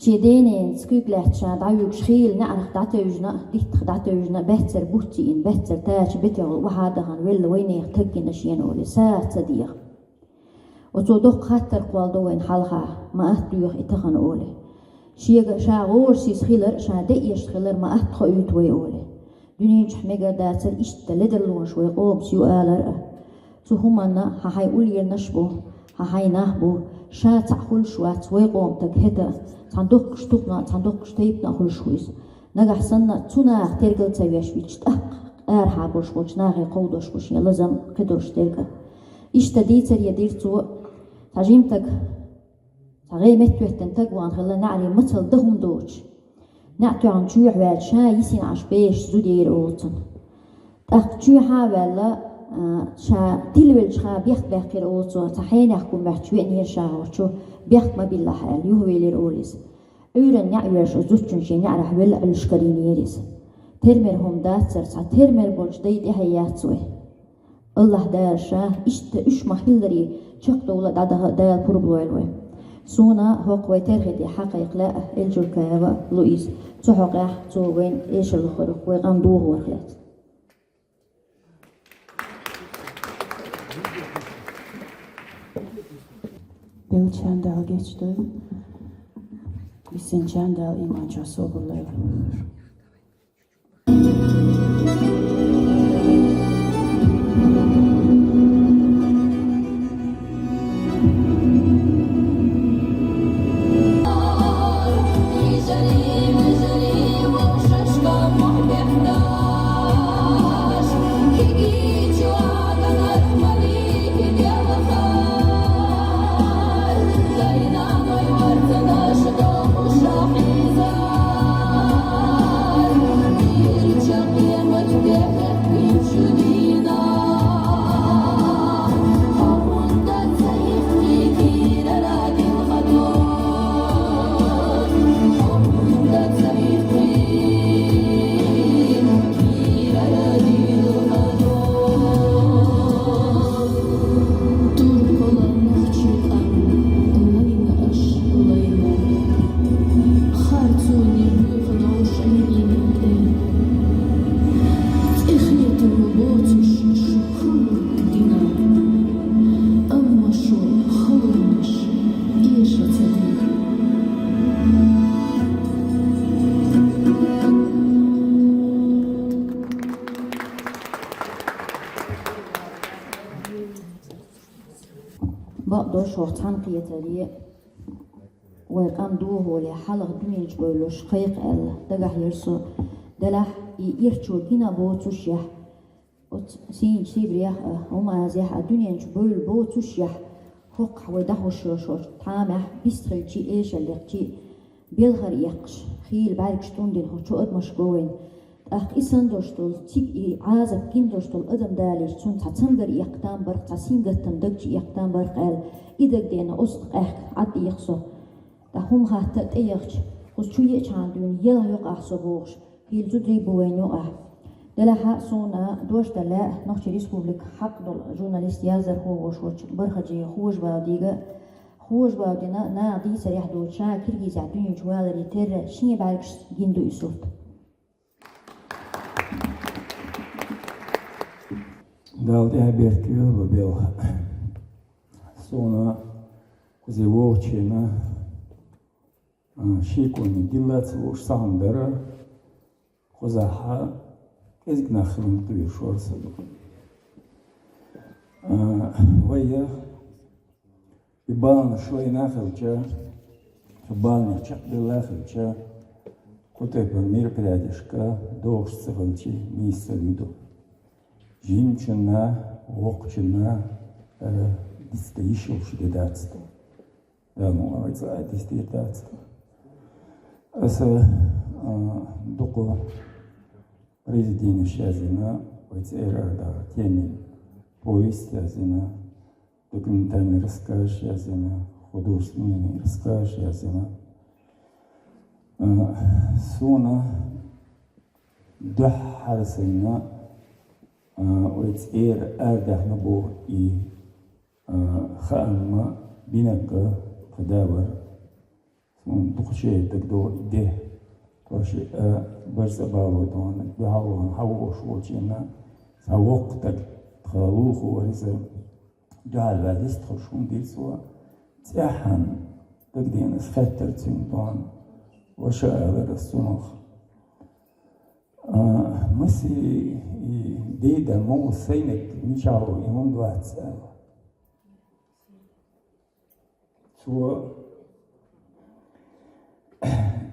Шен дененца куьйга лаьцна ша дӀавуьгуш хийла неӀарх дӀатевжина, диттах дӀатевжина, баьццара буц йиъна, баьццара тача бетехула охьа а дахана велла вайнехан таг гина шена олий, сагӀа ца деха. Оцо доккха хаттар кхолладо вайна хьалха, ма атта доьху и тахана олий. Шега ша гӀорасиз хилар а, ша деэшна хилар ма атта хоуьйту вай олий. Дуьнен чохь мегар дацара иштта ледарлонаш вай къомас ю алар а. Цу хӀуманна хьан хьайн уллернаш а бу, хьан хьайн нах а бу, ша цхьаъ хуьлуш вац вай къоман таг хӀета а, цхьана доккхачу тухна а, цхьана доккхачу тайпана а хуьлуш ву иза. Нагахь санна цу наха тергал ца веш вича, тӀаккха арахьа болуш болчу нахе кховдош бу шен лазам, кхидолуш дерг а. Иштта дийцаре дира цо, цхьа жима таг, цхьа гӀе меттахӀоьттина таг вахана хилла, неӀаре мацалла дан хӀума доцуш. НеӀ тоьхна чоьхьа ваьлча, ша йисина Ӏаш бераш зуда йийра оцунна. ТӀаккха чоьхьа а ваьлла, а, ша тилавелча хан бехк баьккхира оцо, цхьа хьенех кху моьттуш веанера ша гӀорчу, бехк ма биллахь аьлла, юхавелира олий иза. Ӏуьйранна неӀ йоьрзуш оцу зудчунна шен неӀарехь велла Ӏуьллуш карийнера иза. Термер хӀума дацара, цхьа термер болчу дай тӀаьхье яц вай. АллахӀ Дала ша иштта уьш ма-хиллара чекхдовла а, дӀадаха а Дала пурба лойла вай. Суна хӀокху вай терхи тӀе хьакхайкха лаьа Эльджуркаева Луиза. Цу хьокъехь цо вайна эшар лохур ю, вай къам дохорх яц. Беллачарна Дала гечдойла, висинчарна Дала иман чохь собар лойла. Бакъдолуш хӀокху цхьаьнакхетаре, вай къам дохоле хьалха дуьнен чу бевлларш кхайкха аьлла, дагахь яра со, делахь и ирчо гина боцушехь, оцу Сийначу Сибрех а, ХӀума-Азех а дуьнен чу бевлла боцушехь, хӀокхахь вай дӀахьош йолчу тхьамехь бистхилчий, эшар лекхчий, белхар эккхаш, хийла бӀаьргаш тӀундина хӀокху чу адамаш го вайна. ТӀаккха и санна долуш долу, цига и Ӏазап гина долуш долу адам далийча, цунна цхьа цамгар эккха там барх, цхьа сингаттам даг чу эккха там барх аьлла, и дагадеана оцу къаьхка Ӏад дийхьа со. ТӀаккха хӀума хатта а тӀеяхча, кхуза чу еачхьана дуьйна елха йокъахь со бохуш, хийла зударий бу вайна юкъахь. Делахь а суна дош дан лаьа Нохчийн Республика хьакъ долу журналист, яздархо волуш волчу Бархаджиев Хожа-Баудига, Хожа-Баудина наха дийцарехь доцу ша Киргизехь дуьнен чу валаре терра шен бӀаьргашца гина ду и сурт. Дала тӀаьхьа бертайойла белхан. Суна кхузахь вогӀучу хенахь, а, шеконе дилла ца лууш сахьт дара, кхузахь кӀезиг нах хиларна кхоьруш вара со. А, вай И баланаш вайна хилча, и баланаш чекхбелла хилча, кху тайпана мероприятешка догӀуш ца хилча, нийса ца вуьду. Жимачунна, воккхачунна, ара диц дан йиш йолуш де дац тхо. Да, ну, а вай цкъа а диц дийр дац тхо. Аса, а, дукха произведенеш язйина, вай цӀера ара даха темин повесть язйина, документальный рассказ язйина, художественный рассказ язйина. А, суна дуьххьара сайна, а, вай цӀера арадаьхна боху и, а, хаамма бинарг тхан да вара. Суна дукха шен дагадогӀу и де. Тхо шиъ, а, барза а балой дона, дуьхьал вахана хьан вогӀуш волченна, цхьа воккха стаг, тхан лулахо вара иза, дуьхьал ваьлла иза тхо шуна дийцо, цӀеххьана дагадеана аса хаьттара цуьнга дона, ваша алара аса цунах. А, маси и дийда мугӀу сайниг мичахь ву и хӀунда вац аьлла. Цо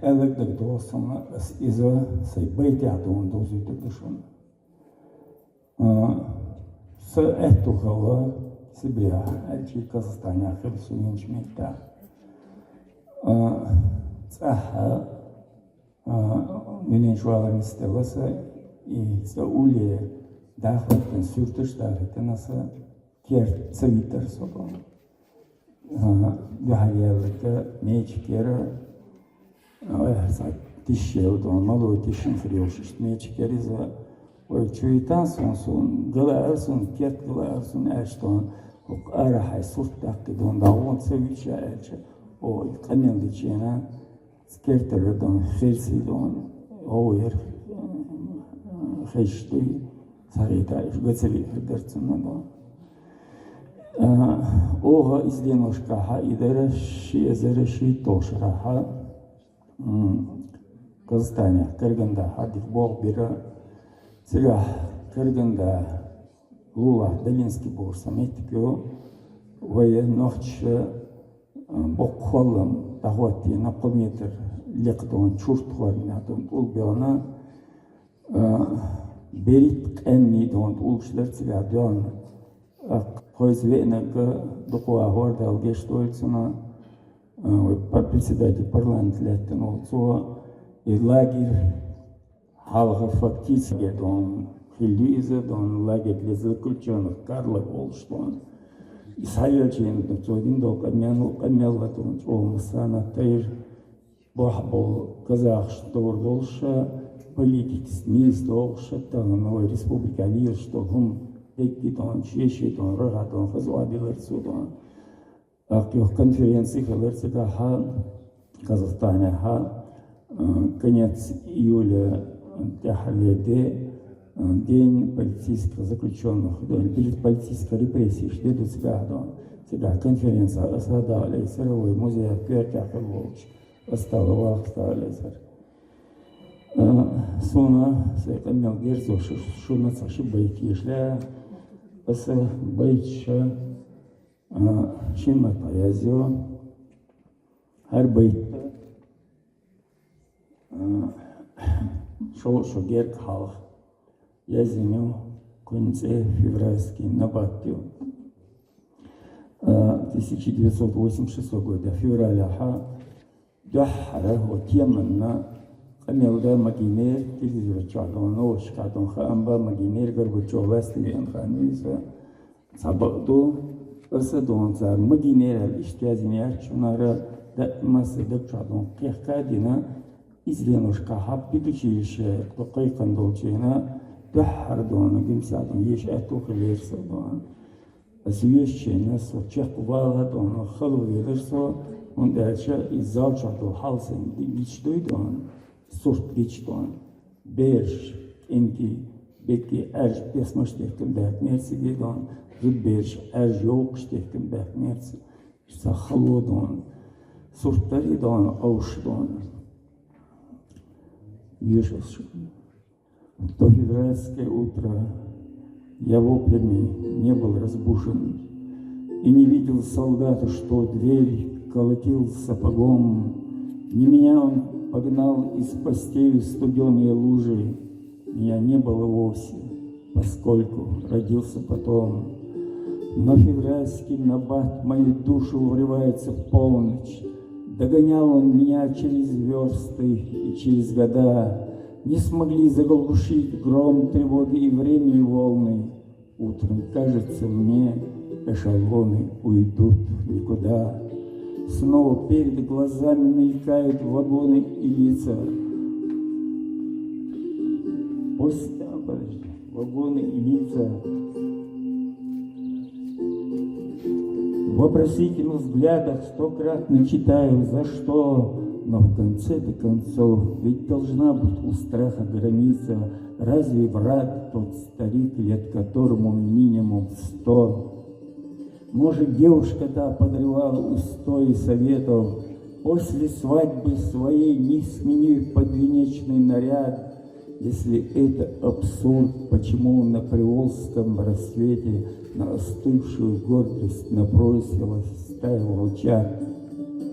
аьлларг дагадогӀу суна, ас иза сайн байтехь дуьйна довзуьйтур ду шуна. А, сан аьтту хилла Сибрехь, аьлчи Казахстанехь хилла со йинчу меттехь. А, цӀахьа, а, дуьнен чу валар нисделла сан, и цӀа улле дахийтина, суьрташ дахийтина сан, керта ца витара со дона. А, дуьхьал яьлларг мечик яра, а, цхьа тиша яра дона, малой тишина хир йолуш иштта мечик яра иза. Вай чу витан суна, суна ган лаьара суна, керта ган лаьара суна аьлча дона, хӀокху арахь хьайн сурт даккхий дона, дӀагӀо ца вуьту ша аьлча, о, и къамел дича, кертара дона, хельсий дона, гӀовгӀа яра, хезаш дуй, схьахеташ, ган ца виъ хир дара цунна дона. А, оха иза деношкахьа и дара ши эзар шийтталгӀа шарахьа, м, Казахстанехь, Карагандахьа дика болх бира. Цигахь Караганда лулахь Долинский бохуш цхьа меттиг ю, вай нохчаша, а, боккха хӀоллам дӀахӀоттийна, кхо метр лекха дона чурт хорна дона тӀулг бевна, а, берхӀитта къаьмнийн дона тӀулгаш дара цигахь доьгӀна. ТӀаккха хӀокхуьнца веанарг дукха вахара, Дала гечдойла цунна, а, вай пар-, председатель парламента лаьттина волу, цо и лагерь хьалха фактически дона хилла ю иза, дона лагерь для заключённых Карлаг волуш дона. И схьаелча, цо дина долу къамел, къамел а дона чӀогӀа массарна тайра. Бохь болу казахаш товр долуша, политикаца нийса догӀуша, тахана вай республикехь лелаш долу хӀума дегги дона, шен-шен дона, рагӀа дона, хаза а дилар цо дона. ТӀаккха юха конференци хилар цигахьа, Казахстанехьа, а, конец июля тӀаьхьа леде, а, день политических заключённых, политических репрессий де ду цигахь дона. Цигахь конференци аса а далийцара, вай музей коьртехь хилла волчу. Ас Дала вахар далийцара. А, суна сайн къамел герзо шу-, шуна цхьа ши байт еша лаьа. Аса байташа, А, шин маттахь язйо. ХӀара байтта, а, шо, шо герга хьалха язйина ю, кхуьнан цӀе «Февральский набат» ю. А, тысяча девятьсот восемьдесят шестого года февралехьа дуьххьара хӀо теманна къамел дан магийнера, телевизор чохь дона, новосташкахь дона, хаам бан магийнера, Горбачёв лаьцна веана хан веза. Цхьа бакъ ду, аса дона цара магийнера аьлла иштта язйина яц, шуна хӀара даиман сан даг чохь дона кхехка а дина, иза деношкахь хьа педучилище кхайкхина долчу хенахь, дуьххьара дона, гимсехь дона, еша аьтту хилира со дона. Аса вешачу хенахь со чекхвала а дона, хала велира со, хӀунда аьлча иза зал чохь долу хьал сайна гича дуй дона, сурт гича дона. Бераш, кӀентий, беккий, Ӏаьржа песмаш дехкина баьхкинера цига дона, зудбераш Ӏаьржа йовкхаш дехкина баьхкинера цига. Ца хало дона, сурт дарий дона, Ӏовш дона. Йоьшалш. В то февральское утро я воплями не был разбужен и не видел солдата, что дверь колотил сапогом. Не меня он погнал из постели в студёные лужи, меня не было вовсе, поскольку родился потом. Но февральский набат в мою душу врывается в полночь. Догонял он меня через вёрсты и через года. Не смогли заглушить гром тревоги и время, и волны. Утром кажется мне, эшелоны уйдут в никуда. Снова перед глазами мелькают вагоны и лица. Пусть, а, подожди, вагоны и лица. В вопросительных взглядах стократно читаю, за что, но в конце до концов ведь должна быть у страха граница. Разве враг тот старик, лет которому минимум сто? Может, девушка та подрывала устои советов, после свадьбы своей не сменив подвенечный наряд? Если это абсурд, почему на Приволжском рассвете на остывшую гордость набросилась стая волчат?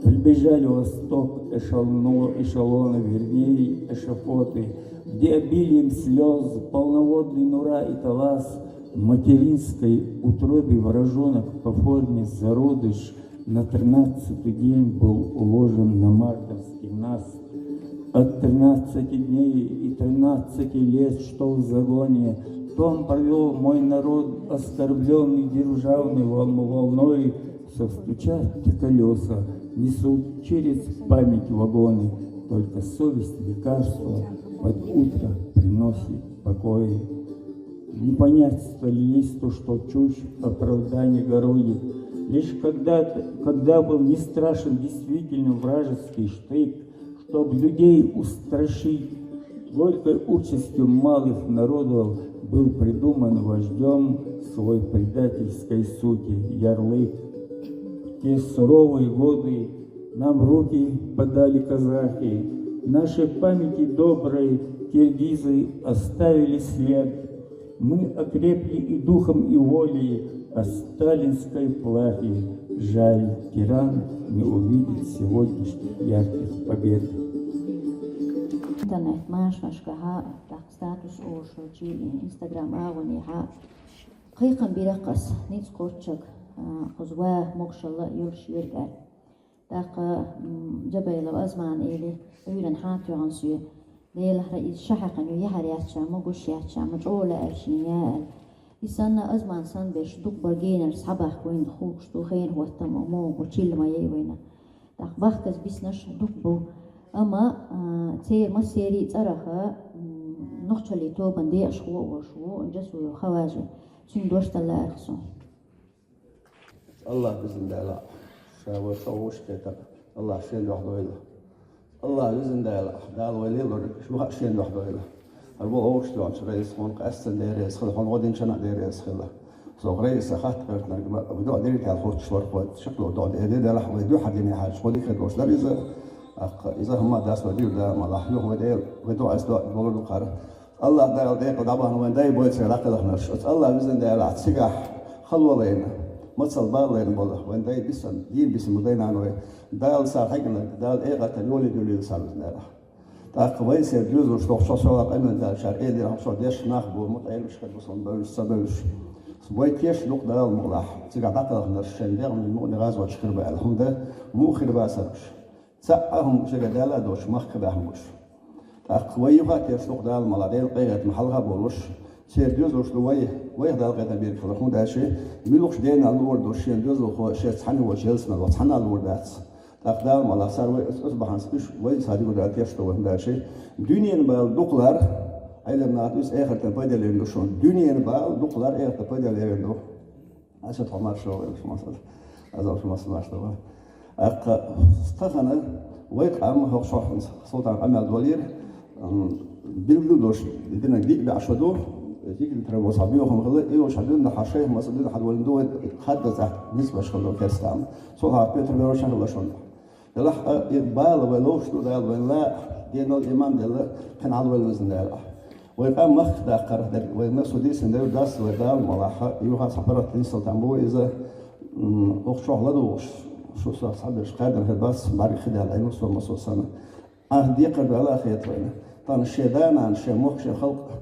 Прибежали восток эшелоно-, эшелоны, вернее, эшафоты, где обилием слез полноводный Нура и Талас в материнской утробе вражонок по форме зародыш на тринадцатый день был уложен на мартовский нас. От тринадцати дней и тринадцати лет, что в загоне, том провёл мой народ, оскорблённый державной вол-, волной, всё стучат колёса, несут через память вагоны, только совесть лекарство под утро приносит покой. Не понять сталинисту, что чушь оправдание городит. Лишь когда, когда был не страшен действительно вражеский штык, чтоб людей устрашить, горькой участью малых народов был придуман вождём свой предательской сути ярлык. В те суровые годы нам руки подали казахи, нашей памяти доброй киргизы оставили след. Мы окрепли и духом, и волей, а сталинской плахи жаль, тиран не увидит сегодняшних ярких побед. Интернет машанашкахьа, тӀаккха статус олуш йолчу, Instagram агӀонехьа кхайкхам бира-кх ас, ницкъ кхоччаг, а, кхуза ва могушалла а йолуш ерг аьлла. ТӀаккха, м, Джабайлов Азман эли, Ӏуьйранна хьан тоьхна соь. Делахьара иза ша хьаькхна ю, яхьар яц ша, ма гуш яц ша, ма чӀогӀа лаьа шена я аьлла. И санна, Азман санна берш дукха бара генарш схьабахка вайна, хӀугаш ду, хенахь хӀоттам а ма бу, чилла ма яй вайна. ТӀаккха бахказа биснарш дукха бу. Амма, а, церан массеран а цӀарах, м, нохчаллин тобанан декъашхо а волуш ву Джасуев Хаважи. Цуьнан дош дан лаьара суна. Аллах везан Дала, ша вай чӀогӀа вуьшта кхетар, Аллах шен дуьхьа дойла. Аллах везан Дала, Дала вай лелор, шу хаа шен дуьхьа дойла. ХӀара вон вовшах доьгӀначу рейса хьуна къаьстина деррес хила, хьуна гӀо динчунна а деррес хила. Со рейса хатта гӀертинарг ма, вай дуьхьа дерриг аьлла хӀуттуш вара хӀоьтту, шакъ ло дуьхьа де, де, Дала вай дуьхьа дина хьаьжча, хӀо дика хир долуш дара иза. ТӀаккха иза хӀумма дац вай дийр да, ма лахь, юха вай Дела, вай дуьхьа ас до-, болур ду кхара. Аллах Дала декъала дӀабахана вайн дай бойцара дӀакхелхинарш. Оцу Аллах везан Дала цигахь хало лайна. Мацал бала лайна бола, вайн дай бисан, дийна бисан бу дай наной. Дала сар хьегина, Дала эгӀатан йоле дуьлийла сар визна. ТӀаккха вай сер доьзалш дохуш со сола къамел даьлчара элира хьо со деш нах бу, мутаилмаш хир бу сон бевзаш, ца бевзаш. Вай теш дукха Дала мукъалахь, цига дӀакхалханарш шайн дегӀан мукъане гӀазот хир ба аьлла. ХӀунда муха хир бацараш? Цхьа а хӀума шега Дала а доцуш, махка баьхна буш. ТӀаккха вай юха а теш дукха Дала мукъалахь, Делан къайгӀат ма хьалха болуш, церан доьзалш ду вай, вайх Дала къайта бийриг хила, хӀунда аьлча, муьлхачу дена лур ду шен доьзалхо, шен цхьаьна волчу ялсамане ваха цхьанна а лур дац. ТӀаккха Дала мукъалахь, цара вай ас, ас бахьанца уьш вай схьа дигур даьлла теш ду вай, хӀунда аьлча, дуьненан бала дукха лар, Ӏелам нах ду, иза эхартан пайда лерина ду шуна. Дуьненан бала дукха лар, эхартан пайда лерина ду. Аса тхо маршо вай, шу масал. Азал шу масал маршо вай. ТӀаккха тахана вай къам хӀокху шо Султан къамел долийра, м, билггал долуш, динан диъ баьӀ шо ду, зикрин тара бо схьа боьхам хила, и йолуш хьан дуьнна хьан шайх масал дуьнна хьан волин ду, вай хадда цӀахь ницкъ беш хила ду керстам. Цо хьан Петр Верошан хила шуна. Делахь а, и бала вай ловш ду, Дала вайн ла, денал иман делла, кхин Ӏалвай везна Дала. Вай къам махка даккхар дерг, вай масо дийцина дерг дац, вай Дала мукъалахь, юха цхьа паргӀат дийцал там бу иза, м, оху чохь ладугӀуш, шу со схьаберш кхаьрдина хир бац, бӀаьрга хи даьлла Ӏийна со масо санна. Ахь декхар ду аьлла а хета вайна. Тахана шен да-нана, шен мохк, шен халкъ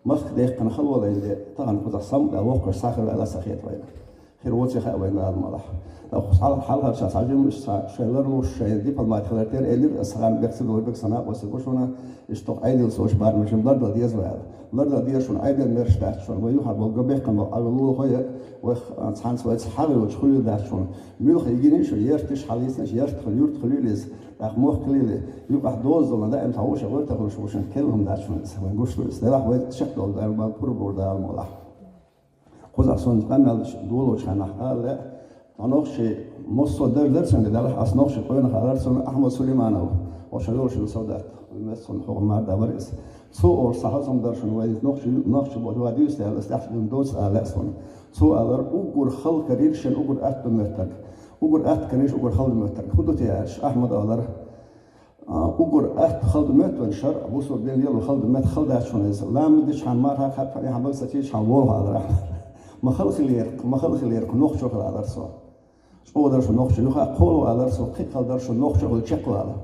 махка дехкана хала валайна де, тахана кхузахь самукъа воккхуш схьахир ваьлла а ца хета вайна. Хир воций хаьа вайн Дала мукъалахь. ТӀаккха хьал-, хьалхарча схьа жимма, ша-, шайн ларлуш, шайн дипломат хилар тера элира, аса хан бехк ца долу бехк санна а, оцу бу шуна, иштта тоху Ӏедалца оцу барамашна лардала деза ваьлла. Лардала деза шуна, Ӏедал мерш дац шуна, вай юха болу го бехкан болу Ӏавилла хой, вай х-, цхьаьнца вай ца хьагӀ йолчу хуьлийла дац шуна. Муьлха йигина шу, ярташ хьалийцина, яртах юрт хуьлийла иза. ТӀаккха мохк лийла, юкъахь доза долу даим тхьа вуша гӀоьртах луш вушан, кхел хӀума дац шуна иза, вайн гуш ду иза. Делахь вай чекхдолу даьлла бан пур бур Дала мукъалахь. Кхузахь сон къамел долучу ханах ала, ткъа нохчий массо а дара дара цуьнга делахь, ас нохчий къойнах алар цунна Ахьмад Сулейманов, оша йолуш йолу солдат, мес цунна хӀокху мар дан вара иза. Цо олуш цхьа хазам дара шуна вайн нохчий, нохчий боху дуьйцу аьлла, ас тӀаьхьа дуьйна доцу ала лаьа суна. Цо алар уггар хала карийра шен уггар атта ду моьттарг. Уггар атта карийра уггар хала ду моьттарг. ХӀун ду те аьлча, Ахьмад олар. А, уггар атта хала ду моьтту вайн шарӀ, бусург ден лело хала ду моьтту хала дац шуна иза. Ламаз дичхьана марха кхаьппхьана, яхьа бага сацийчхьана волу хьалара. Ма хала хилера, ма хала хилера, кху нохчо хила алар со. ЧӀогӀа дара шу нохчо юха а кхоло алар со, кхин а хала дара шу нохчо хила чекхвала.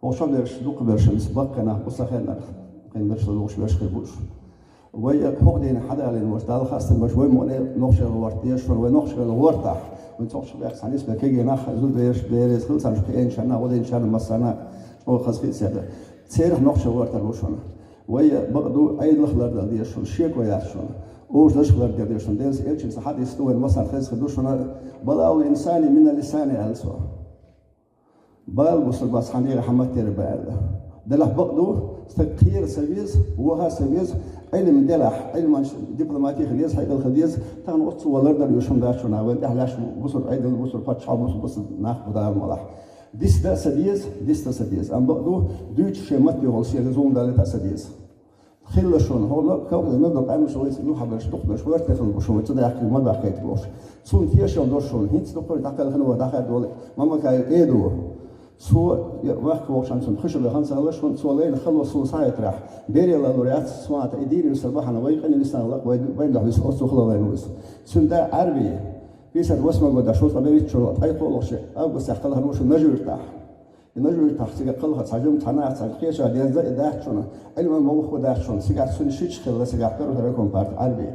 Оха шо берш, дукха берш, иза баккхий нах бу сан хеннара, кхин берш лугӀуш берш хир бу уьш. Вай хӀокху дийне хьадалийна волуш, Далла хастам беш, вай мукъане нохчалла гӀорта деза шуна, вай нохчалла гӀортахь, вайн цхьа ши бехк цхьаьна исбе кегий нах, зуда бераш, бераш хила царна кхиъначарна, гӀо динчарна массарна чӀогӀа хаза хи а ца дан. Церах нохчалла гӀортар бу шуна. Вай бакъ ду, Ӏедалах лардала деза шуна, шеко яц шуна. Ождашах лардала деза шуна. Делан элчанца хьадис ду вайн массарна хеза хир ду шуна, «Балаул инсани мина лисани», аьлла цо. Бала бусург бац хьан дегӀа хьан маттера баьлла. Делахь бакъ ду, стаг кхера ца веза, ваха ца веза, Ӏилма делахь, Ӏилманча дипломатих леза, хьекъал хила деза, тахана оццу валар дар ю шуна дац шуна, вайн тӀехь лаьш бусург Ӏедал, бусург паччахь, бусург, бусург нах бу Дала мукъалахь. Диц дан ца деза, диц дан ца деза. Амма бакъ ду, дуьйцуш шен матте гӀолу шен зулам далийта а ца деза. Хилла шуна, хӀора кавказан мел долу къаьмнаш вайца юхаберш, дукхаберш, варте хила бу шуна, вай ца даьккхина, ма баьккхийта бохуш. Цунна тешалла до шуна, хӀинца дукхара дӀакхелхина вай дӀахаьдда волу Мамакаев Эдо. Цо, я, вахка вокшан цунна хиша бехана ца хилла шуна, цо лайна хало суна схьахетарехь. Бере лалур яц, цо ата и дийна висар бахьана, вай къина висна лакха, вай, вайн дуьхьа висар, оццу хала лайна ву иза. Цуьнан да Ӏарби. Пятьдесят восьмой года шовзткъе берхӀиттачу ткъе кхоалгӀачу августехь кхалхар ву шу Нажи-Юьртахь. И Нажи-Юьртахь цига кхалха цхьа жима цхьа нах цхьа кхеча деза и дац шуна, Ӏилма ма вуххо дац шуна, цигахь цуьнан шича хилла, цигахь первый райком партии Ӏарби.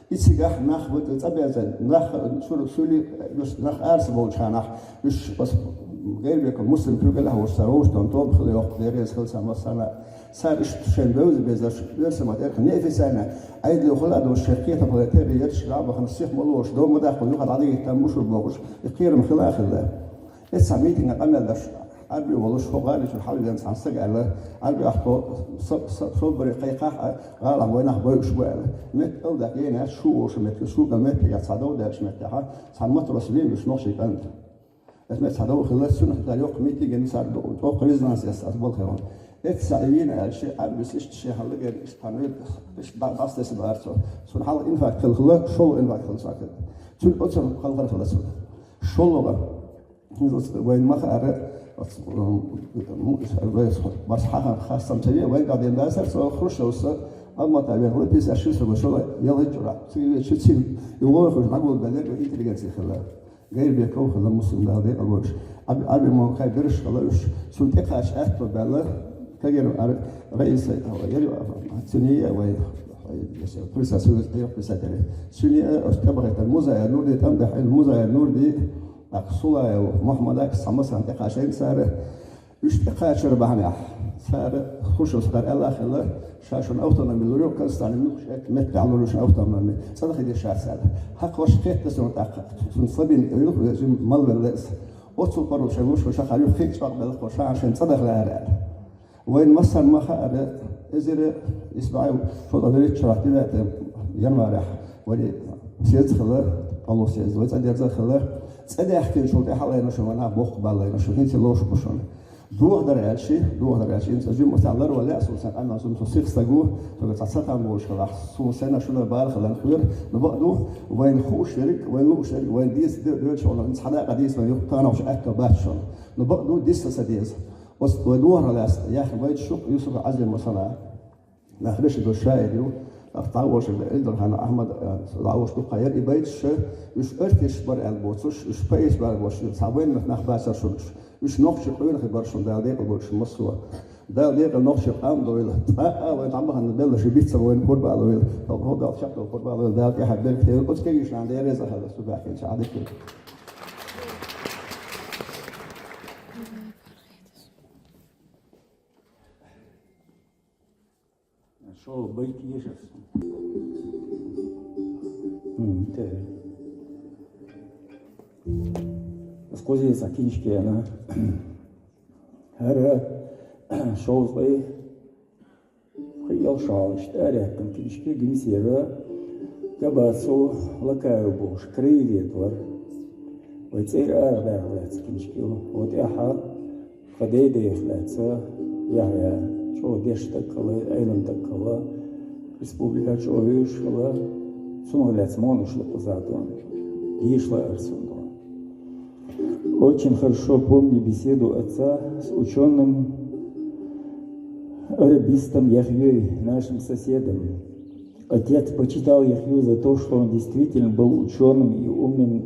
И цигахь нах ву цӀа беза, нах, цуьра суьли, уьш нах арса болчу ханахь, уьш аса Гербеков Муслим куьйгаллехь волуш цара вовшахтон тоба хила йоккху, дерригаш хила сан массарна. Цара иштта шайн бевза безаш, оьрсийн маттахь аьлча, неофициально, Ӏедало хуьлу а долуш, шайн кхетам хила терра ерш а бахана, сиха ма лоруш, дов ма даккха, юха дӀадигийтта мушур бохуш, и кхерам хила а хилла. Эццахь митинга къамел даш, Ӏарби волуш, хӀокху гӀали чуьра хьалавеана цхьана стага аьлла, Ӏарби ахь тхо са-, са-, собаре кхайкхахь а, гӀалахь вайнах бойуш бу аьлла. Метта кӀалдаккха гена яц, шу олуш метта, шу кӀал меттигехь цхьа дов даьллачу меттехь, цхьа матрос вен вуьш нохчий кӀант. Эс метта цхьа дов хилла, цуьнан хилла йоккха митинг гина цара ду-, тӀоккха резонанс эцна аса балхайван. Эццахь и вийна аьлча, Ӏарбис иштта шен хьалла гена, иштта хьан вуьйда, иштта дӀа-, дӀасадеса бара цо. Цунна хьалха инфаркт хилла хилла, шолгӀа инфаркт хилла цо. Цуьнан оццул халхар хилла цунна. ШолгӀа. Вайн ма хаара, оц-, м, м, вай барс хьахам хастам ца ве, вайн гӀадин дацар, со Хрущевс Алмата вехла пятьдесят шесть гӀошала яла чура. Цига веча цига югӀо хуш магул белер интеллигенция хила. Гайрбеков хила, Муслим, Дала декъал вуш. Аби, аби мон кай берш хила уш. Сун текаш атто бала. Кагер ар Раиса, яри, цуни вай, вай, яса, писатель, писатель. Цуни, э, ош табагата Музая Нурди, там да Музая Нурди, Аксулаев Мухаммад, Акс Самасан текаш эн сара. Уж тӀекхачар бахьанехь, цара хушус хар аьлла хилла, ша шуна автономи лур ю, Казахстане муьлххачу меттехь лур ю шуна автономи, цӀа даха деза ша цара. ХӀокхо хетта суна тӀаккха, цунна слабин уьлху веза, малвелла иза. Оццул паргӀат шайн луш, ша хьан юххе а чӀогӀа белла, хӀо ша шайн цӀа даха лаьара аьлла. Вайн массарна ма хаьара, эзира исбаьхьа, шо тӀе веллаччохь девятого январехь, вай съезд хилла, пхоьалгӀа съезд, вай цӀа дерза хилла. ЦӀа даьхкинчул тӀаьхьа лайна шуна, ванах боккха бала лайна шуна, хӀинца лоруш бу шуна. Дохадар аьлчи, дохадар аьлчи, хӀинца жимма цхьа ларвала лаьа суна, сан къамел суна, со сих стаг ву, тхуьга цхьа цатам болуш хилахь, суна сенна шуна бала хилан хир, но бакъ ду, вайн хууш ерг, вайн лууш ерг, вайн дийца де-, доьлча хьуна, хӀинца хьадакъа дийца вайн юккъа танахуш аьтто бац шуна. Но бакъ ду, диса ца деза. Оцу вай дохар лаьцна, яхна вайца шух Юсуф Ӏазим масала. Нах Рашидов шаир ю, нах дӀаволуш бу, Эльдархан Ахьмад, э, дӀаволуш дукха яра и байташ, уьш артисташ бара аьлла боцуш, уьш поэташ бара боцуш, цхьа вайнах нах бацара шуна уьш. Уьш нохчийн къонахий бара шуна, Дала декъал бойла шун массо а. Дала декъал нохчийн къам дойла. Цкъа а вай дӀабахана белла ши бицца вайна пурба а лойла. Дала чекхдала пурба а лойла, Дала тӀаьхьа беркате йойла. Оцу кегийчарна Дела реза хила, цу баьхкинчу Ӏадика. Шо байт ешар. М, те. Сквозь ца киншке она. ХӀара шовзткъе пхиъ шовзткъа тӀареттан киншке гинсера Габацу Лакаев бохуш, краевед вара. Вай цӀера арахь даха лаьцна киншке ву. Вот тӀаьхьа Тхан дайдех лаьцна Яхьъя чӀогӀа дешна стаг хилла, Ӏелам стаг хилла, республика чӀогӀа вевзаш хилла, цунах лаьцна мо луш ду кхузахь дуьйна. Геша лаьара цунна дуьйна. Очень хорошо помню беседу отца с учёным арабистом Яхьёй, нашим соседом. Отец почитал Яхью за то, что он действительно был учёным и умным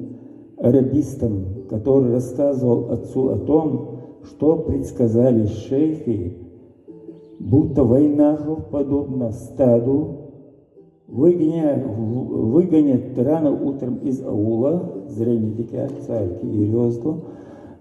арабистом, который рассказывал отцу о том, что предсказали шейхи, будто вайнахов, подобно стаду, выгоня-, в-, выгонят рано утром из аула, зрение дикя, царь Кириозду,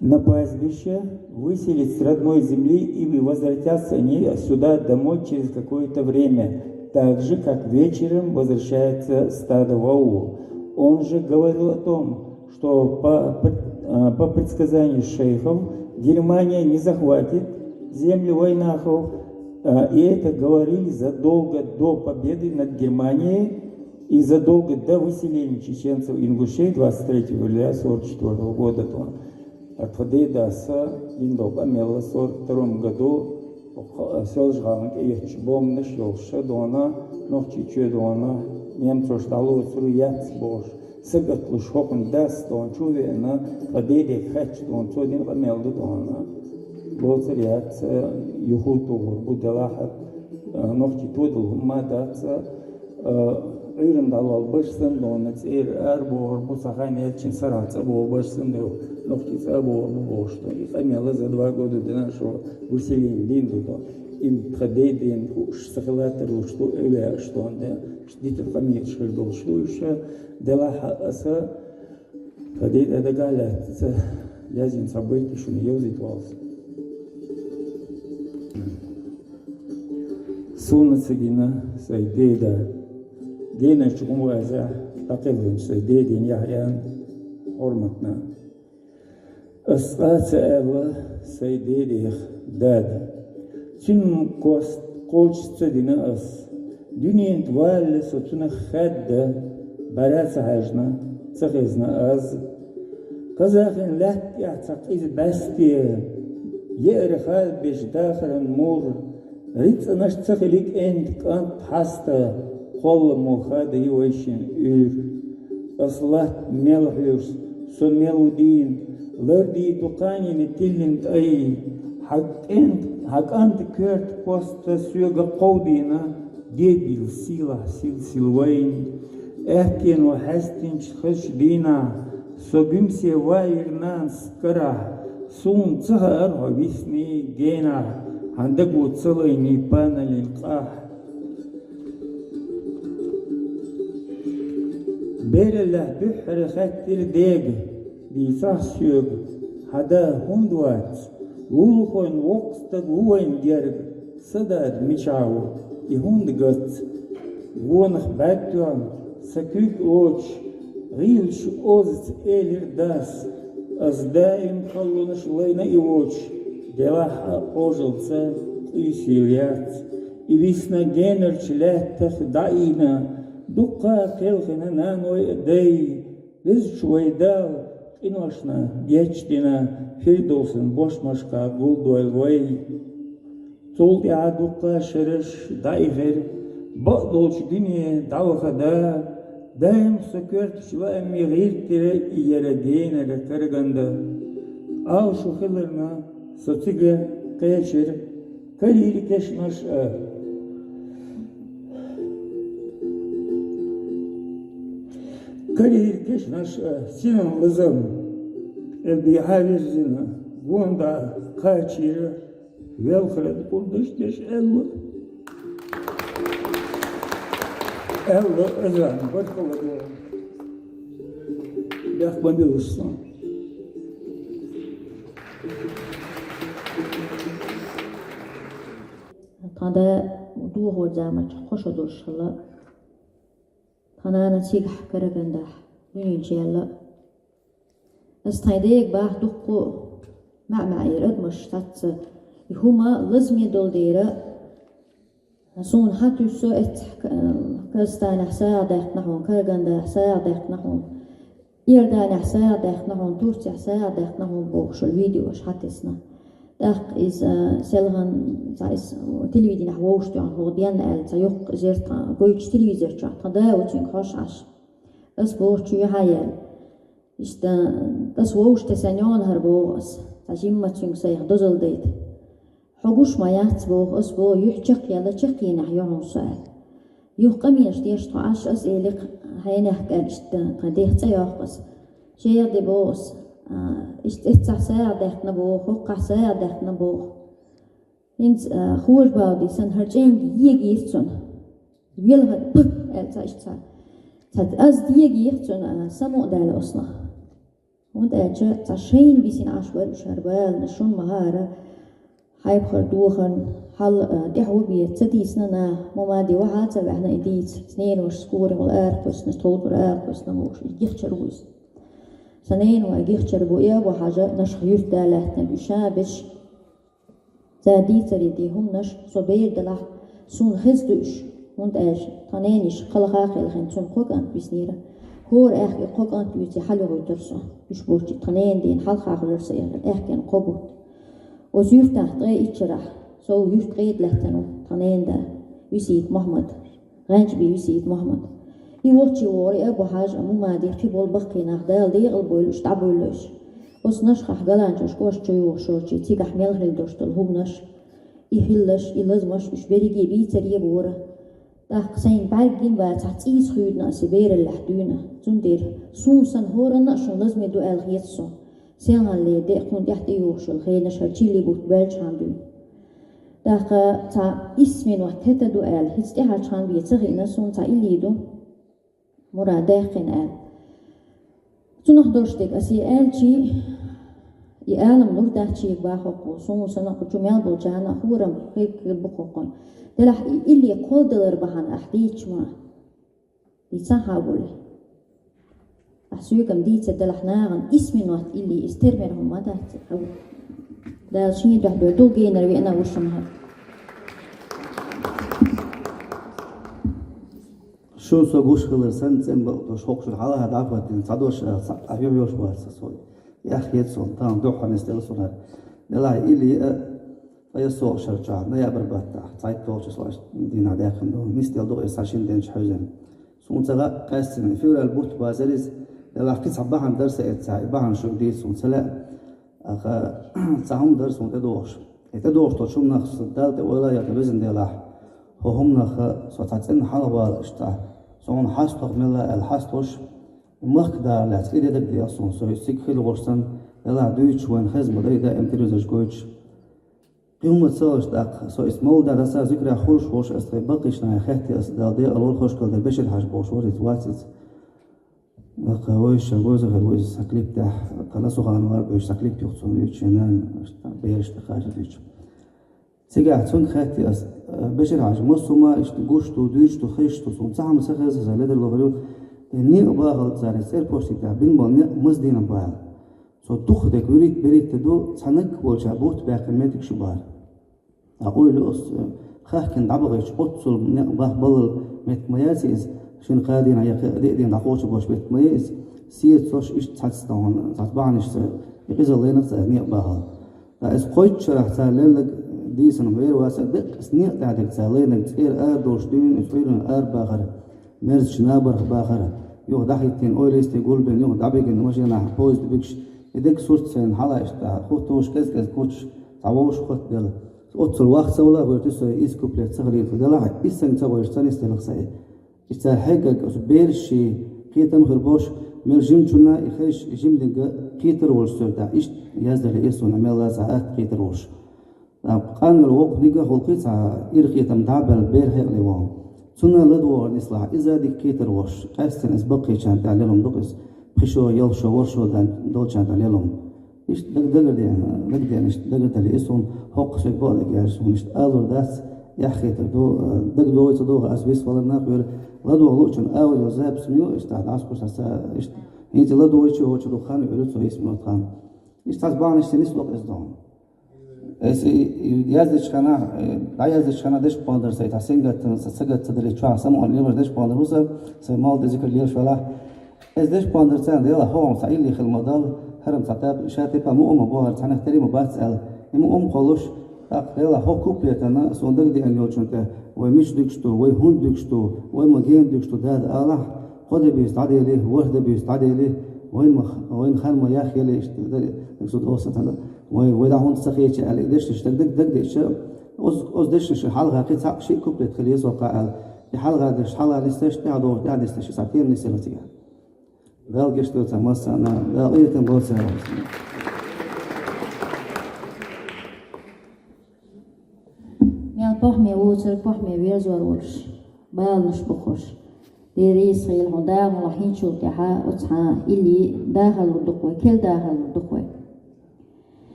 на пастбище, выселить с родной земли и возвратятся они сюда домой через какое-то время, так же, как вечером возвращается стадо в аул. Он же говорил о том, что по, по, а, по предсказанию шейхов Германия не захватит земли вайнахов, а, и это говорили задолго до победы над Германией и задолго до выселения чеченцев и ингушей двадцать третьего февраля сорок четвёртого года. Тхан дайдас дина долу къамел сорок втором году Селжа-ГӀалин тӀе етташ бомбанаш йолуш дуьйна, нохчий чоь дуьйна, немцоша дӀалоцур яц бохуш, сагатлуш хӀокхуьнан дас дуьйна чу а веана, тхан дайдега хаьттича дуьйна, цо дина къамел ду дуьйна. Лоцур яц, юха тухур бу делахь а, нохчий тодал хӀумма а дац, Ӏуьйранна дӀалол баш санна дуьйна, цӀера арабохур бу, цхьа хан яьлча сарахь цӀа боху баш санна дуьйна, нохчий цӀа а бохур бу бохуш ду. И къамел за два года дина шо выселение дина ду дуьйна. Им тхан дайден хууш ца хила тарлуш ду, эвлаяаш дуьйна, дитина къамелаш хир долуш ду уьш. Делахь а аса тхан дайда дагахь лаьцна ца яздина цхьа байт шуна йовзийта воллу. Суна ца гина сайн дайда, генарчу гӀумгӀазехь дӀакхелхинчу сайн дайдин Яхьъян хьурматна. Ас цкъа а ца аьлла сайн дайдех, дада. Цуьнан кост кхочуш ца дина ас. Дуьненан тӀе валале со цунах хаьдда, бӀаьра ца хьаьжна, ца хезна аз. Казахин лаьтта тӀехь цхьа къиза бӀаьсте, еара хадабеш дахаран мур, рицкъанаш ца хили кӀентан кӀант хьаста, кхолламо хадайи вайшин уьйр. Ас латта мел хьоьжуш, со мел ву дийна, лардийр ду кханенан тиллина тӀай, хьан кӀент-, хьан кӀанта коьрта коста соьга кховдийна, Дебил сийлахь силсила вайн, аьттено хьаьстинчу хазачу дийнахь, со буьмсе ваийра нанас карахь, суна ца хаьара хьо висний генахь, хьан даго ца лайний паналлин къахь. Бераллехь дуьххьара хаьттира дега, дийцахь соьга, хьан да хӀунда вац? Вулхойн воккха стаг ву вайн герга, сан дада мичахь ву, и хӀунда гац? Гонах бӀаьрг тоьхна, сан куьг лоцуш, гӀийлачу озаца элира дас: ас даим халонаш лайна и воцуш, делахь а Ӏожалца къуьйсийла яц. И висна генарчу лаьттах дӀаийна, дуккха а кхелхина наной а дай, Везачу вай Дала къиношна гечдина, Фирдовсан бошмашка гулдойла вай. Цул тӀаьхьа дуккха шераш дӀаихира, бакъдолчу дуьне дӀаваха да, даим со коьртачу лаамме гӀиртира и яра генара караганда. Ала шу хиларна, со цига кхечира, карийра кешнаш а. Карийра кешнаш а, синан лазам, э, бехьа вирзина, гонда кхачийра, велхаран курдаш деш аьлла. Аьлла азан, баркалла боху. Бехк ма билуш сан. Тхан да духар заманчохь кхо шо долуш хилла. Тхан нана цигахь карагандахь дуьнен чу яьлла. Ас тхайн дега баха дуккха маьӀ-маьӀ яра адамаш цхьацца. И хӀума лазаме долу дера, суна хьан туьссо эццахь Казахстанехь сагӀа даьккхина хьуна, карагандахь сагӀа даьккхина хьуна. Иорданехь сагӀа даьккхина хьуна, Турцехь сагӀа даьккхина хьуна бохуш видеош хьатесна. ТӀаккха иза, а, селхана, цхьа иза телевиденехь вовшахтоьхна хӀокху денна аьлла, цхьа йоккха зерт тхан гойтуш телевизор чохь, тхан да ву цуьнга хьош Ӏаш. Ас боху чу юьхьа яьлла. Иштта, ас вовшахтесна йогӀу хӀара боху ас, цхьа жимма цуьнга сайх дозалла дайта. Хьо гуш ма яц боху, ас боху, юьхь чекхъяьлла, чекхъенехь йогӀу со аьлла. Юха къамелаш деш тхо Ӏаш, ас элира хьенех кӀел иштта, тхан дех цӀе йоккху ас. Шех де боху ас, а, иштта эццахь сагӀа даьккхина боху, хӀокхахь сагӀа даьккхина боху. ХӀинца, а, хожа баха ди санна, хӀара чӀенга егийра цунна. Велха пух аьлла цхьа иштта цхьа. Цхьа аз дегийра цунна, а, само а даьлла оснах. ХӀунда аьлча цхьа шайна бисина Ӏаш бара уьш хӀара баланаш, шуна ма-хаъара, хьайбахара духарна хьал, а, тӀаьхьо бен ца дийцина наха, ма-ма де вахьа а ца ваьхьна и дийца, сан неношца корехула аракхуьссина, тховтур аракхуьссина бохуш, и гихчар ву иза. Сан ненахой гихчар бу, и Абу-Хьажа нашха юьртда лаьттина, уьш ша берш. Цара дийцаре де хӀуманаш со бер делахь, суна хеза ду уьш, хӀунда аьлча тхан нениш кхалха а кхелхина, цунна кхо кӀант виснера. ХӀора аьхка и кхо кӀант вуьйций хьалайохуьйтура со. Уьш бутт тхан ненан дийна хьалха хуьлура сан аьхкенан кхо бутт. Оцу юьртахь ткъе итт шарахь со ву юьртан къеда лаьттина ву тхан ненан да, Висита Мохьмад. ГӀанча бен Висита Мохьмад. И волчче вогӀура и Абу-Хьажа а, Мумади, кхин болу баккхий нах, Дала декъал бойла уьш, дӀабуьйлла уьш. Оцу нашхахь Галанчош кӀоштан чу юхуш йолчу цигахь мел хилла долуш долу хӀуманаш, и хӀиллаш, и лазамаш уьш берриге а бийцаре а бора. ТӀаккха сайна бӀаьрггина а бацахь, цӀийца хуьйдина ас и бераллехь дуьйна. Цундела суна санна хӀоранна а шуна лазаме ду аьлла хета суна. Селханлера деа кхунна тӀехь тӀеюхуш йолу хенаш хӀара чилли бутт баьлчхьана дуьйна. ТӀаккха цхьа исс минот хӀетта ду аьлла, хӀинца тӀаьхьарчхьана бен ца хиъна, суна цхьа илли ду, Мурад даьккхина аьлла. Цунах долуш дерг ас и аьлчи, и алам лур дац шега бахархо, суна санна кху чу мел болчарна а хӀораммо хир бу кхоккхуна. Делахь и илли кхолладалар бахьана ахь дийцча ма дийцахьа а волий. Ахь соьгам дийца делахь нахана исс минот илли иза тера мер хӀума ма дац. Дала шен дуьхьа бер дулгенара веана вуьшта ма хӀара. Шун со гуш хилар санна, цӀен бакъдош хӀокху шуьра хьалха дӀахӀоттийна, цхьа дош а, цхьа а юьхь йолуш вац со. Яхъ еза суна, тахана дуьххьара нисделла суна. Делахь илли а, ткъе ялх шарчохь, ноябрь баттахь, цхьайтталгӀачу числошна дийнахь даьккхина ду, нисделла ду иза цхьа шина денчу хьаьвзина. Суна ца хаьа, къаьстина, февраль бутт бацара иза, делахь кхин цхьа бахьана дара сан эццахь, и бахьана шуьга дийца суна ца лаьа, аха, цхьа хӀума дара суна тӀедогӀуш. И тӀедогӀуш долчу хӀуманах сан Далла тӀе ойла а яхна, везан Делахь, ХӀуманах со цхьа цӀена хьалхавала иштта. Со хьуна хьастагӀа мелла аьлла хьастагӀаш, махка дара лаьцна, и де дагадеха суна, со цига хила гӀуш санна, Далла дуьйцуш вайн хеза ма дай даим телевизораш гойтуш. Къилма ца хилча тӀаккха, со иштта молла даса зикарах хуьлуш волуш, ас тхайн баккхийчу нахе хаьттира, ас Далла декъала вара хӀокху школе Бешир-Хьаьжа бохуш вара иза вац иза. Лакха вайша веза хир ву иза сан клип тӀехь, тхан Насуханов вара бевзаш сан клип юха цунна дуьйцуш, шен нана, иштта, бераш тӀе кхача дуьйцуш. Цигахь цуьнга хаьттира ас, э, Бешир-Хьаьжа, массо а ма иштта гуш ду, дуьйцуш ду, хезаш ду, суна цхьа хӀума ца хеза, сан ледарло хир ю, и некъ бахалц цара иза цӀерпошти тӀехь бина болу некъ маза дийнан бахьа. Со духхьал дерг вуьрхӀитта берхӀитта ду, цхьа наггахь волчара бутт баьккхина меттигаш ю бара. Ткъа ойла ю ас, э, хахкина дӀабахийтча, оццул некъ бахьа баллал меттиг ма яц иза, шина-кхаа дийнахь я кхин а диъ дийнахь дӀакхочуш болуш меттиг ма яц иза, сецош иштта цхьацца тахана, цхьацца бахьанашца, и къизалла лайнарг цара некъ бахьал. Ткъа иза кхойтта шарахь цара лелларг дийцина вер вац, деккъа иза некъа тӀехь дерг цара лайнарг цӀера арадолуш дуьйна, иза Ӏуьйранна арабахар, мерзачу набарх бахар, юха дӀахӀиттийна, ойла йисте гулбина, юха дӀабигина машенахь, поезд бигаш, и дерг сурт сайна хьала иштта, хӀуттуш кӀез-кӀез кучаш, цхьа вовшах хӀоттаделла. Оццул ваха ца вала гӀоьртира со, иза куплет ца хилийта делахь, иза санна ца гӀойш ца нисделла сан. Иштта цара хьеггаг оцу берашший кхетам хир болуш, мел жимачунна и хезаш, и жиманиг кхетар волуш суьртахь, иштта яздале и суна мел лаца атта кхетар волуш. Ткъа къанвелла воккханиг а гӀуллакхий цхьа ирхетам дӀа а баьлла бер хьекъале вахана. Цунна ладогӀар нислахь, иза дика кхетар волуш, къаьстина иза баккхийчарна тӀехь лелам ду-кх иза, пхи шо, ялх шо, ворхӀ шо дан долчарна тӀехь лелам. Иштта даг-, дагардена, дагадена, иштта дагардале, и суна хӀокху соьга бакъдерг аьлла, суна иштта алур дац, эхь хетар ду, дагадогӀий ца догӀий ас виса валарна а хир, ладогӀа луучун аудио запись ма ю, иштта дӀасакхуьйсу аса, иштта хӀинца ладогӀийча а гӀочу ду хан, вуьйру цо исс минут хан. Иштта цхьацца бахьанаш ца нисло-кх иза догӀу. Аса и, и яздечу хенахь, э, дӀаяздечу хенахь дешпан дар сайн, тхьа сингаттана, сан цагат ца дале чохь, самукъана лелаш дешпан дар ву сан, сайн молла тӀе зикар лелаш велахь. Аса дешпан дар царна, Дела, хӀокхунах цхьа илли хила ма дала, хӀара-м цхьа тайпа, ша тайпа мукъа ма бохара, цхьаннах тера ма бац аьлла. И мукъа ма кхоллуш, тӀаккха, Дела, хӀокху куплетана суна дагадеана йолчунна тӀе, вай мича дуьгуш ду, вай хӀунда дуьгуш ду, вай ма гена дуьгуш ду, Дада, алахь, кхо де буьйса дӀадели, ворхӀ де буьйса дӀадели, вайн ма, вайн хан ма яхъели, иштта дара, даг су доса тана, вай, вай дӀа хӀунда ца хеча аьлла, и дешнаш даг, даг, дагадеъча, оз, оз дешнаш хьалха кхин цхьаъ шиъ куплет хила еза хӀокхахь аьлла, и хьалха дешнаш хьалха нисдеш, тӀаьхьа догӀуш тӀаьхьа нисдеш, и цхьа тема нисъелла цигахь. Дала гечдойла цхьа массарна, Дала къинхетам бойла царна. Мел похӀме вуцар, похӀме везор волуш, баланаш бу хӀорш. Дера, Ӏийса хила хьуна, Дала мула хӀинчул тӀаьхьа оцхьа илли дахалур ду-кх вай, кел дахалур ду-кх вай.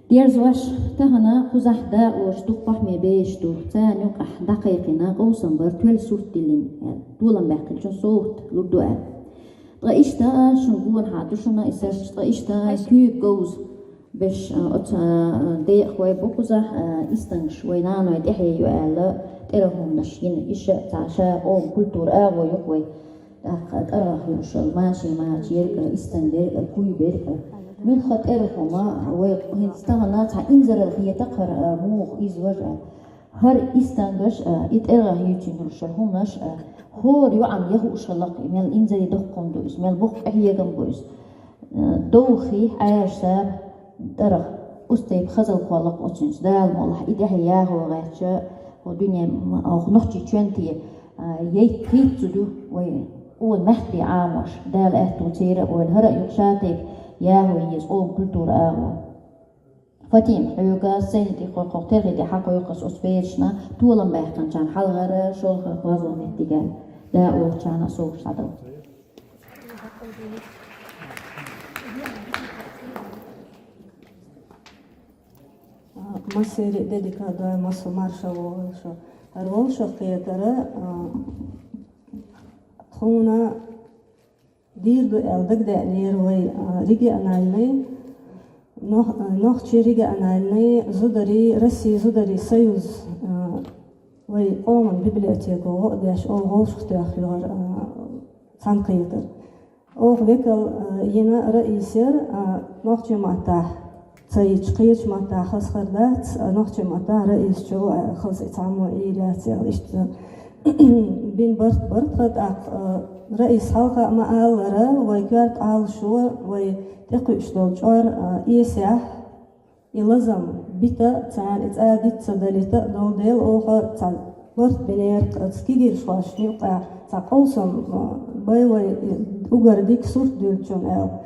Дерзош, тахана кхузахь дакъалош дукха похӀме беш ду, царна юкъахь дӀакхайкхина, къовсам бар, тоьлла сурт диллина, аьлла, толам баьккхинчун совгӀат лур ду аьлла. Ткъа иштта а шуна гонахьа ду шуна и сарч, ткъа иштта а куьйга говза. Беш, а, оцу, а, декъахой бу кхузахь, а, истангаш вай наной тӀаьхье ю аьлла, тӀера хӀуманаш йина. Иша цхьа ша къоман культура агӀо ю-кх вай. ТӀаккха тӀаргӀах юуш йолу машин мача ерг а, истанг берг а, куй берг а. Муьлхха тӀера хӀума вай хӀинца тахана цхьа инзарал хета-кх хӀара, а, муха иза важа. ХӀара истангаш а, и тӀергӀах юьйцина йолуш йолу хӀуманаш а, хӀора йоӀана ян хууш хилла-кх, и мел инзаре доккха хӀума ду иза, мел боккха къахьегам бу иза. Э, довхий, Ӏаьржа саба, тӀаргӀа, оцу тайпа хазалла кхолла-кх оцуьнца, Дала мукъалахь, и тӀаьхье яхо гӀертача, хӀо дуьне м-, хӀо нохчий чоьнте, а, яйта хийца ду вай, къона маьхте Ӏамош, Дала аьтту церан а войла, хӀара а юкъа ша тайпа яхо еза къоман культура агӀо. Фатима, хьоьга сайна тӀе кхойкху, терхи тӀе хьакхойкху ас оцу берашна, толам баьккхинчарна хьалхара, шолгӀа гӀазо меттиг аьлла, дакъалоцучарна а совгӀат схьадала. Массеран а дедика дой, массо марша вогӀийла шу. ХӀара вовшахкхетар, а, тхуна дийр ду аьлла дагадеанера вай, а, региональный, нох-, а, нохчий региональный зударий, России зударий союз, а, вай къоман библиотеко гӀо а деш, оха вовшахтоьхна йогӀура, а, цхьаьнакхетар. Оха векал, а, йина раис яра, а, нохчийн маттахь ца йича, кхечу маттахь хазахар дац, а, нохчийн маттахь раисчо, а, хаза и цхьаммо Ӏийр яц аьлла, иштта бина барт бара тхан. ТӀаккха, а, раис хьалха а ма-аллара, вай коьрта Ӏалашо, вай тӀекхуьуш долу чкъор, а, эсехь, и лазам бита цара, и цӀа диц ца далийта а долу дела, оха цхьа Барт бинерг, а, кегийрхошна юкъахь цхьа къовсам, а, бай вай, уггар дика сурт дуьллучунна аьлла.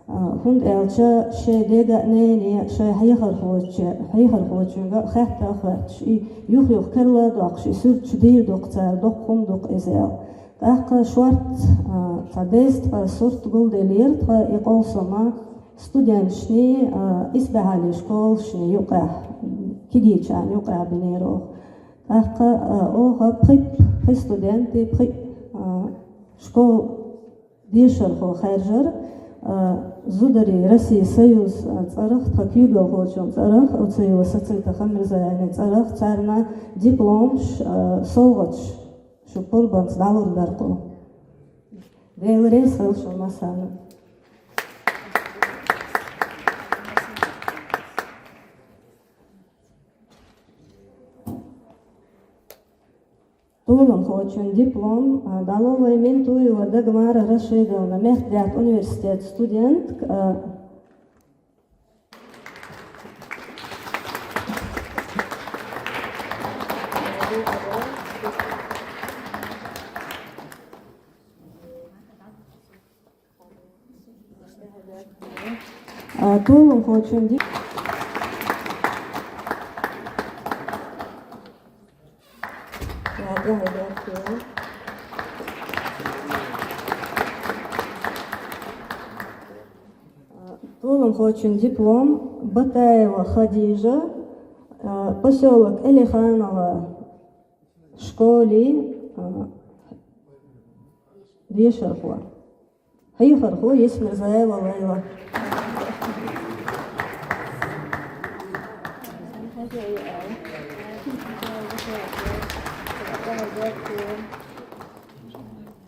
А, хӀунда аьлча шайн дега а, нене а, шайн хьехархочу-, хьехархочуьнга а хаьтта а хоьттуш, и юх-юха карла а доккхуш, и суьрташ дийр ду-кх цара, доккха хӀума ду-кх иза аьлла. ТӀаккха шортта, а, цхьа дезткъа сурт гулделлера тхан и къовсаман студенташний, а, исбаьхьаллин школашний юкъахь, кегийчарна юкъахь бинера оха. ТӀаккха, а, оха пхи, пхи студенте, пхи, а, школа дешархо хаьржира, а, зударий Россин Союзан, а, цӀарах, тхан куьйгалхочун цӀарах, Уцаева Сацита Хамирзаевнин цӀарах, царна дипломаш, а, совгӀаташ шу пурбанца дӀалур дара-кх. Дела реза хуьлда шун массарна. Толамхочун диплом, а, дӀало вай Ментуева Дагмара Рашидовна, Мехкдаьтта университетан студентка, а, А, толамхочун ди-, а, толамхочун диплом Батаева Хадижа, а, посёлок Элиханово, школе, а, дешархо. Хьехархо Есмирзаева Лайла.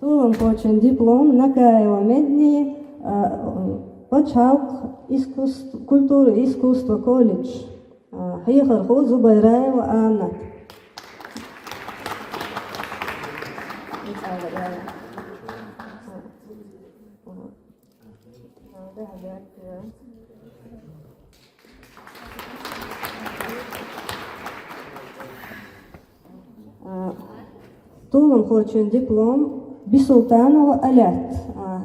Толамхочун диплом Накаева Медни, а, пачхьалкх искусств-, культура, искусство колледж. А, хьехархо Зубайраева Анна. А, толамхочун диплом Бисултанова Алят. А,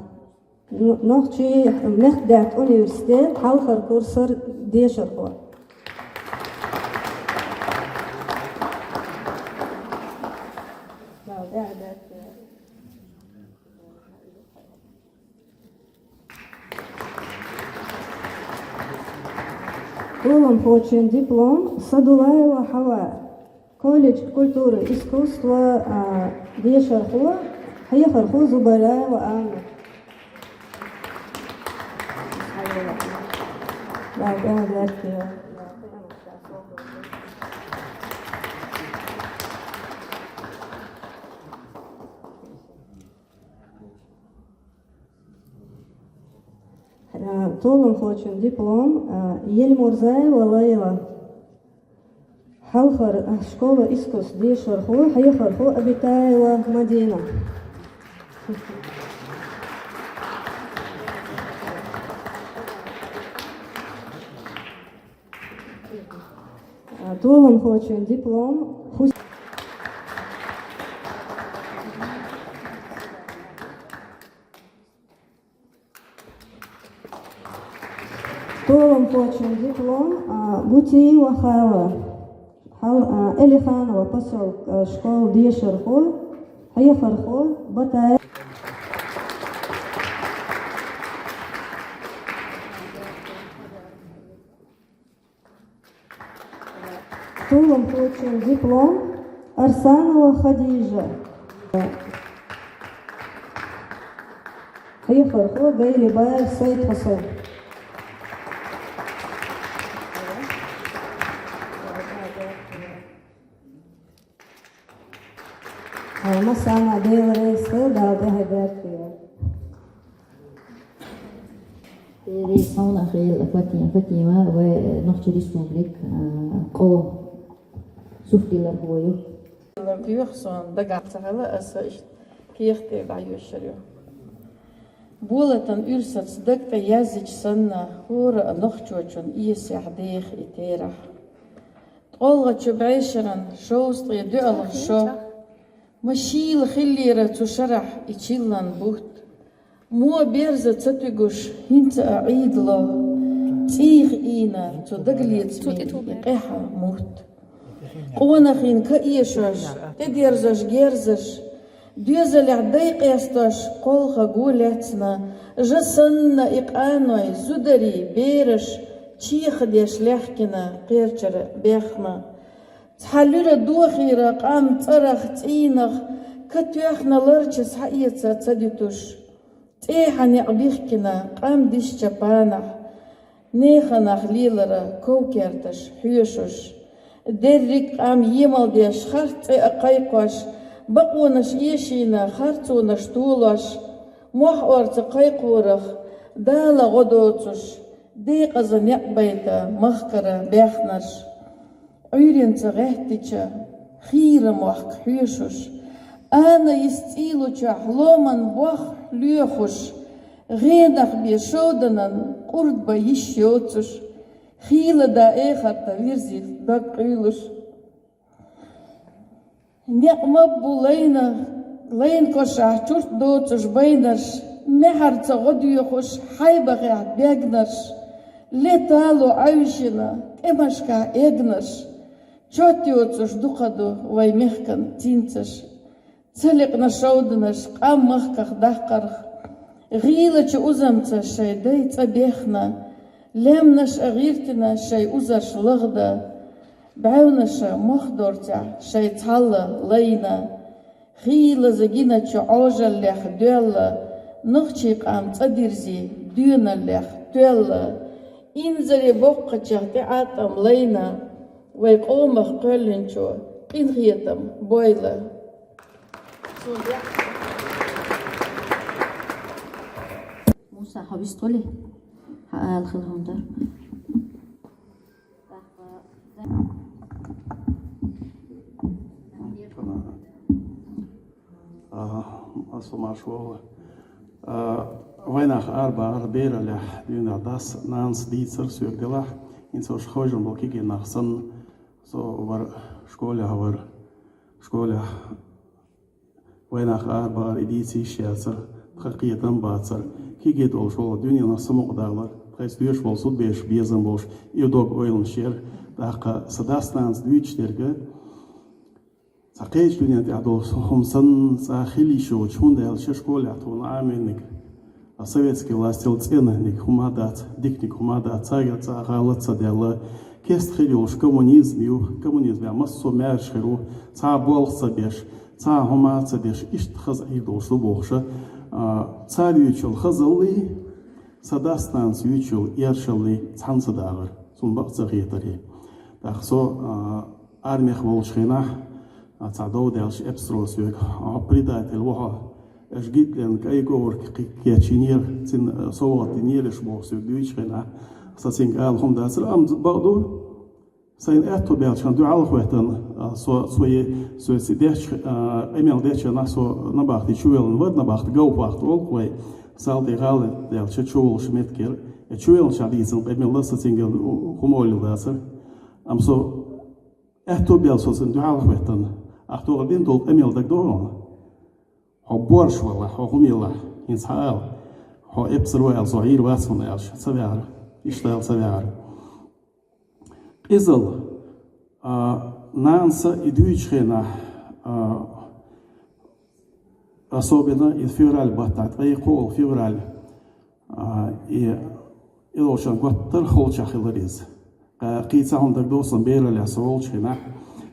Ну, нохчий, Мехкдаьтта университет, хьалхара курсара дешархо. Толамхочун диплом Садулаева Хьава. Колледж культуры и искусства, а, дешархо, хьехархо Зубайраева Анна. Э, толамхочун диплом, э, Елмурзаева Лайла. Хьалхара, э, школа искусств дешархо, хьехархо Абитаева Мадина. Э, толамхочун диплом Хус-, Толамхочун диплом, а, Бутиева Хава. Хьал-, а, Элиханова посёлка, а, школа дешархо, хьехархо Батаева. Толамхочун диплом Арсанова Хадижа. Хьехархо Гайлибаев Сайд-Хьусен. Хьо массарна Дела реза хила, Дала тӀаьхье беркате. Дела реза хьуна хила, Фатима, Фатима, вай Нохчийн Республик, а, къо сурт диллархо ю. Доьху сон дагахь ца хила, аса иштта кехат тӀера дӀайоьшур ю. Болатан уьрсаца даг тӀе язйича санна, хӀора а нохчочун эсехь деха и терахь. ГӀалгӀачу бӀешеран шовзткъе доьалгӀа шо. Ма шийла хиллера цу шарахь и чиллан бутт. Мо берза ца туьгуш, хӀинца а Ӏийдало, цӀийх ийна цу дагалецамийн и къаьхьа мутт. Къонахийна ка эшош, тӀедерзош герзаш, доьзалехь дай къестош кхолхаго лаьцна, жа санна и къаной, зударий, бераш, чехадеш лаьхкина кхерчара бехна. Цхьа луьра дохийра къам цӀарах, цӀийнах, ка тоьхна ларча схьаэца ца дуьтуш. ЦӀехьа некъ бихкина къам дисча панахь, нехан нах лелара ков-керташ хьоьшуш. Дерриг къам емалдеш, харц цӀе а кхайкхош, бакъонаш эшийна, харцонаш толош, мохь орца кхайкхорах Дала гӀо доцуш, декъаза некъ байта махкара баьхнарш. Ӏуьйренца гӀеттича, хийра мохк хьоьшуш, ана йист цӀийлучохь ломан бох лоьхуш, гӀенах бен шовданан къурд бан йиш йоцуш, хийла да эхарта вирзих дог къуьйлуш. Некъ ма бу лайна, лайн кошахь чурт доцуш байнарш, мехьарца гӀо доьхуш, хьайбахехь бегнарш, ле тало Ӏаьвшина, тӀемашкахь эгнарш, чот йоцуш дукха ду вай мехкан цинцаш. Ца лекъна шовданаш къам махках даккхарх, гӀийлачу узамца шайн дай цӀа бехна, лаьмнаш а гӀиртина шайн узарш лагӀда, бӀаьвнаша мох дорцехь шайн цхьалла лайна. Хийлаза гиначу Ӏожаллех доьлла, нохчий къам цӀа дирзи доьналлех тоьлла. Инзаре боккхачех тӀеӀаткъам лайна, вай къомах кхоьллинчо къинхетам бойла. Муса, хьо вистхуьлий? Хьан ала хила хӀума дара? Ага, аса марш вогӀу. А, вайнах арабагӀар бераллехь, дуьйна дас, нанас дийцар соьга делахь, хӀинца уьш ховшам болу кегий нах санна, со вара школехь вара, школехь вайнах арабагӀар и дийца йиш яцара, тхан кхетам бацара. Кегий долуш волу дуьненах самукъадалар, тхайца доьшуш болу зудабераш безам болуш, и дог ойланаш яра. ТӀаккха сан дас-нанас дуьйцуш дерг, цхьа кхечу дуьнен тӀехь долу хӀума санна, цкъа хила йиш йоцуш, хӀунда аьлча школехь тхуна Ӏамийнарг, а советский властел цӀенаниг хӀума дац, диканиг хӀума дац, цаьргара цкъа гӀалат ца даьлла, кеста хир йолуш коммунизм ю, коммунизмехь массо а маьрша хир ву, цхьа болх ца беш, цхьа хӀума ца деш, иштта хаза Ӏийр долуш ду бохуша, а, цара юьйцучул хазаллий, сан дас-нанас юьйцучул эршаллий цхьаьна ца дагӀара, суна бакъ ца хетарий. ТӀаккха со, а, армех волчу хенахь, а, цхьа дов даьлча эпсаро соьга: «Хьо предатель ву хьо, аша Гитлерна кӀай говраг кхин кечйинера, цуьнан, а, совгӀат динера аша», — боху соьга дуьйцучу хенахь, сан цуьнга ала хӀума дацара, амма бакъ ду, сайна аьтто баьлча хьан дуьхьал а хӀоьттина, а, со, со е-, со цига детташ, а, къамел дечу хенахь со набахти чувеллина вара, набахти Гауфахт олу вай, Салтий гӀала даьлча чуволуш меттиг яра. Э, чувеллачохь дийцина къамел сан цуьнга хӀума олийла дацара. Амма со аьтто баьлла со цунна дуьхьал а хӀоьттина: «Ахь тохара дина долу къамел дагадогӀу хьуна? Хьо борш валахь, хьо хӀума елахь, хӀинца хьан ала, хьо эпсар ву аьлла, со Ӏийр вац хьуна», — аьлча, ца ваьхьара. Иштта аьлла, ца ваьхьара. Къизалла, а, нанаса и дуьйцучу хенахь, а, особенно и февраль баттахь, ткъе кхоалгӀа февраль, а, и, и ловшан готтар холчахь хилар иза. Ткъа кхин цхьа хӀума дагадогӀу сан, бераллехь со волчу хенахь,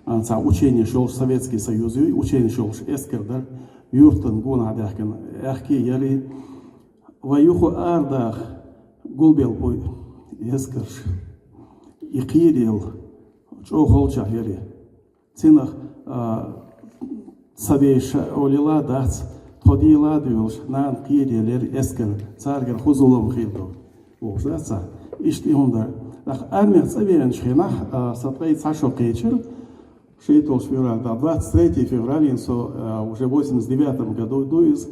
а, цхьа ученеш йолуш, Советский Союз ю, ученеш йолуш эскар дара, юьртан гонах даьхкина, аьхке яра и. Вай юха арадаха гулбелла бу эскарш. И кхерал чӀогӀа холчахь яра. Цунах, а, ца веша олийла дац, тхо дийла а доьлуш, нана кхерал яра эскар, цаьргара хӀун зулам хир ду бохуш дац цхьа. Иштта и хӀума дара. ТӀаккха армех цӀа веанчу хенахь, а, сан ткъе цхьа шо кхечира, шийтолгӀа февраль, да, двадцать третье февраля со, а, уже восемьдесят девятом году ду иза.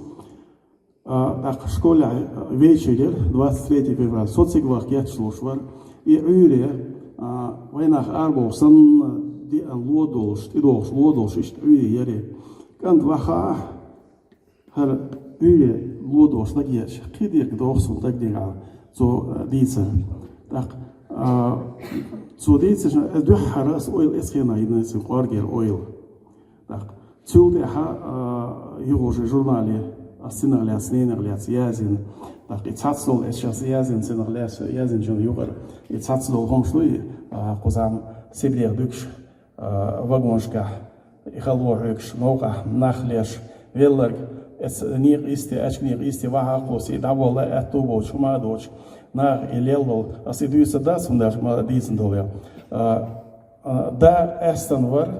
А, тӀаккха школехь, а, вечер яра, двадцать третье февраля, со цига ваха гечдалуш вара. И Ӏуьйре, а, вайнах арабоху санна, Диъан ло долуш, тӀедогӀуш ло долуш, иштта Ӏуьйре яре. КӀант вахахь, хӀара Ӏуьйре ло долуш дагерча, кхидерг доху суна дагадега цо, а, дийцар. ТӀаккха, а, цо дийцаршна, а, дуьххьара ас ойла эцхьенах йина цуьнан къоргера ойла. ТӀаккха цул тӀаьхьа, а, юха уже журнале ас цунах лаьцна, ненах лаьцна язйина. ТӀаккха и цхьацца долу, эс шаьш язйина цунах лаьцна, язйинчунна юкъара, и цхьацца долу хӀумаш ду и, а, кхузахь Сибрех дуьгуш, а, вагонашкахь, и хало хьоьгуш, новкъахь нах леш, велларг, эц-, некъа йисте, аьчка некъа йисте вахьа а кхосса, и дӀаволла аьтту а боцуш, хӀума а доцуш, наха и лелла долу. Ас и дуьйцур дац, хӀунда аьлча ма дийцина долу. А, а, да къаьстина вара,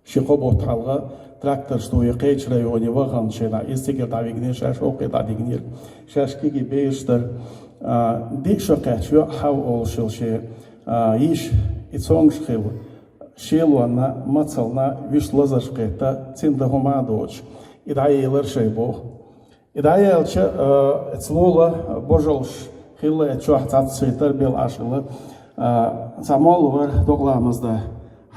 ши-кхо бутт хьалха тракторш дуй кхечу районе вахана шена, иза цигара дӀавигнера, шаьш хӀокхе дӀадигнера, шаьш кегий бераш дара. А, диъ шо кхаьчча йоӀ Хьава олуш йолу шен, а, йиша, и цомгуш хилла, шелонна, мацална, вуьш лазарш кхетта, цуьнан дан хӀума а доцуш, и дӀаелира шайн боху. И дӀаяьлча, а, эца лула божалш хилла, эца чохь цхьацца шайн тарбел Ӏаш хилла. А, цхьа молла вара докъаламаз дан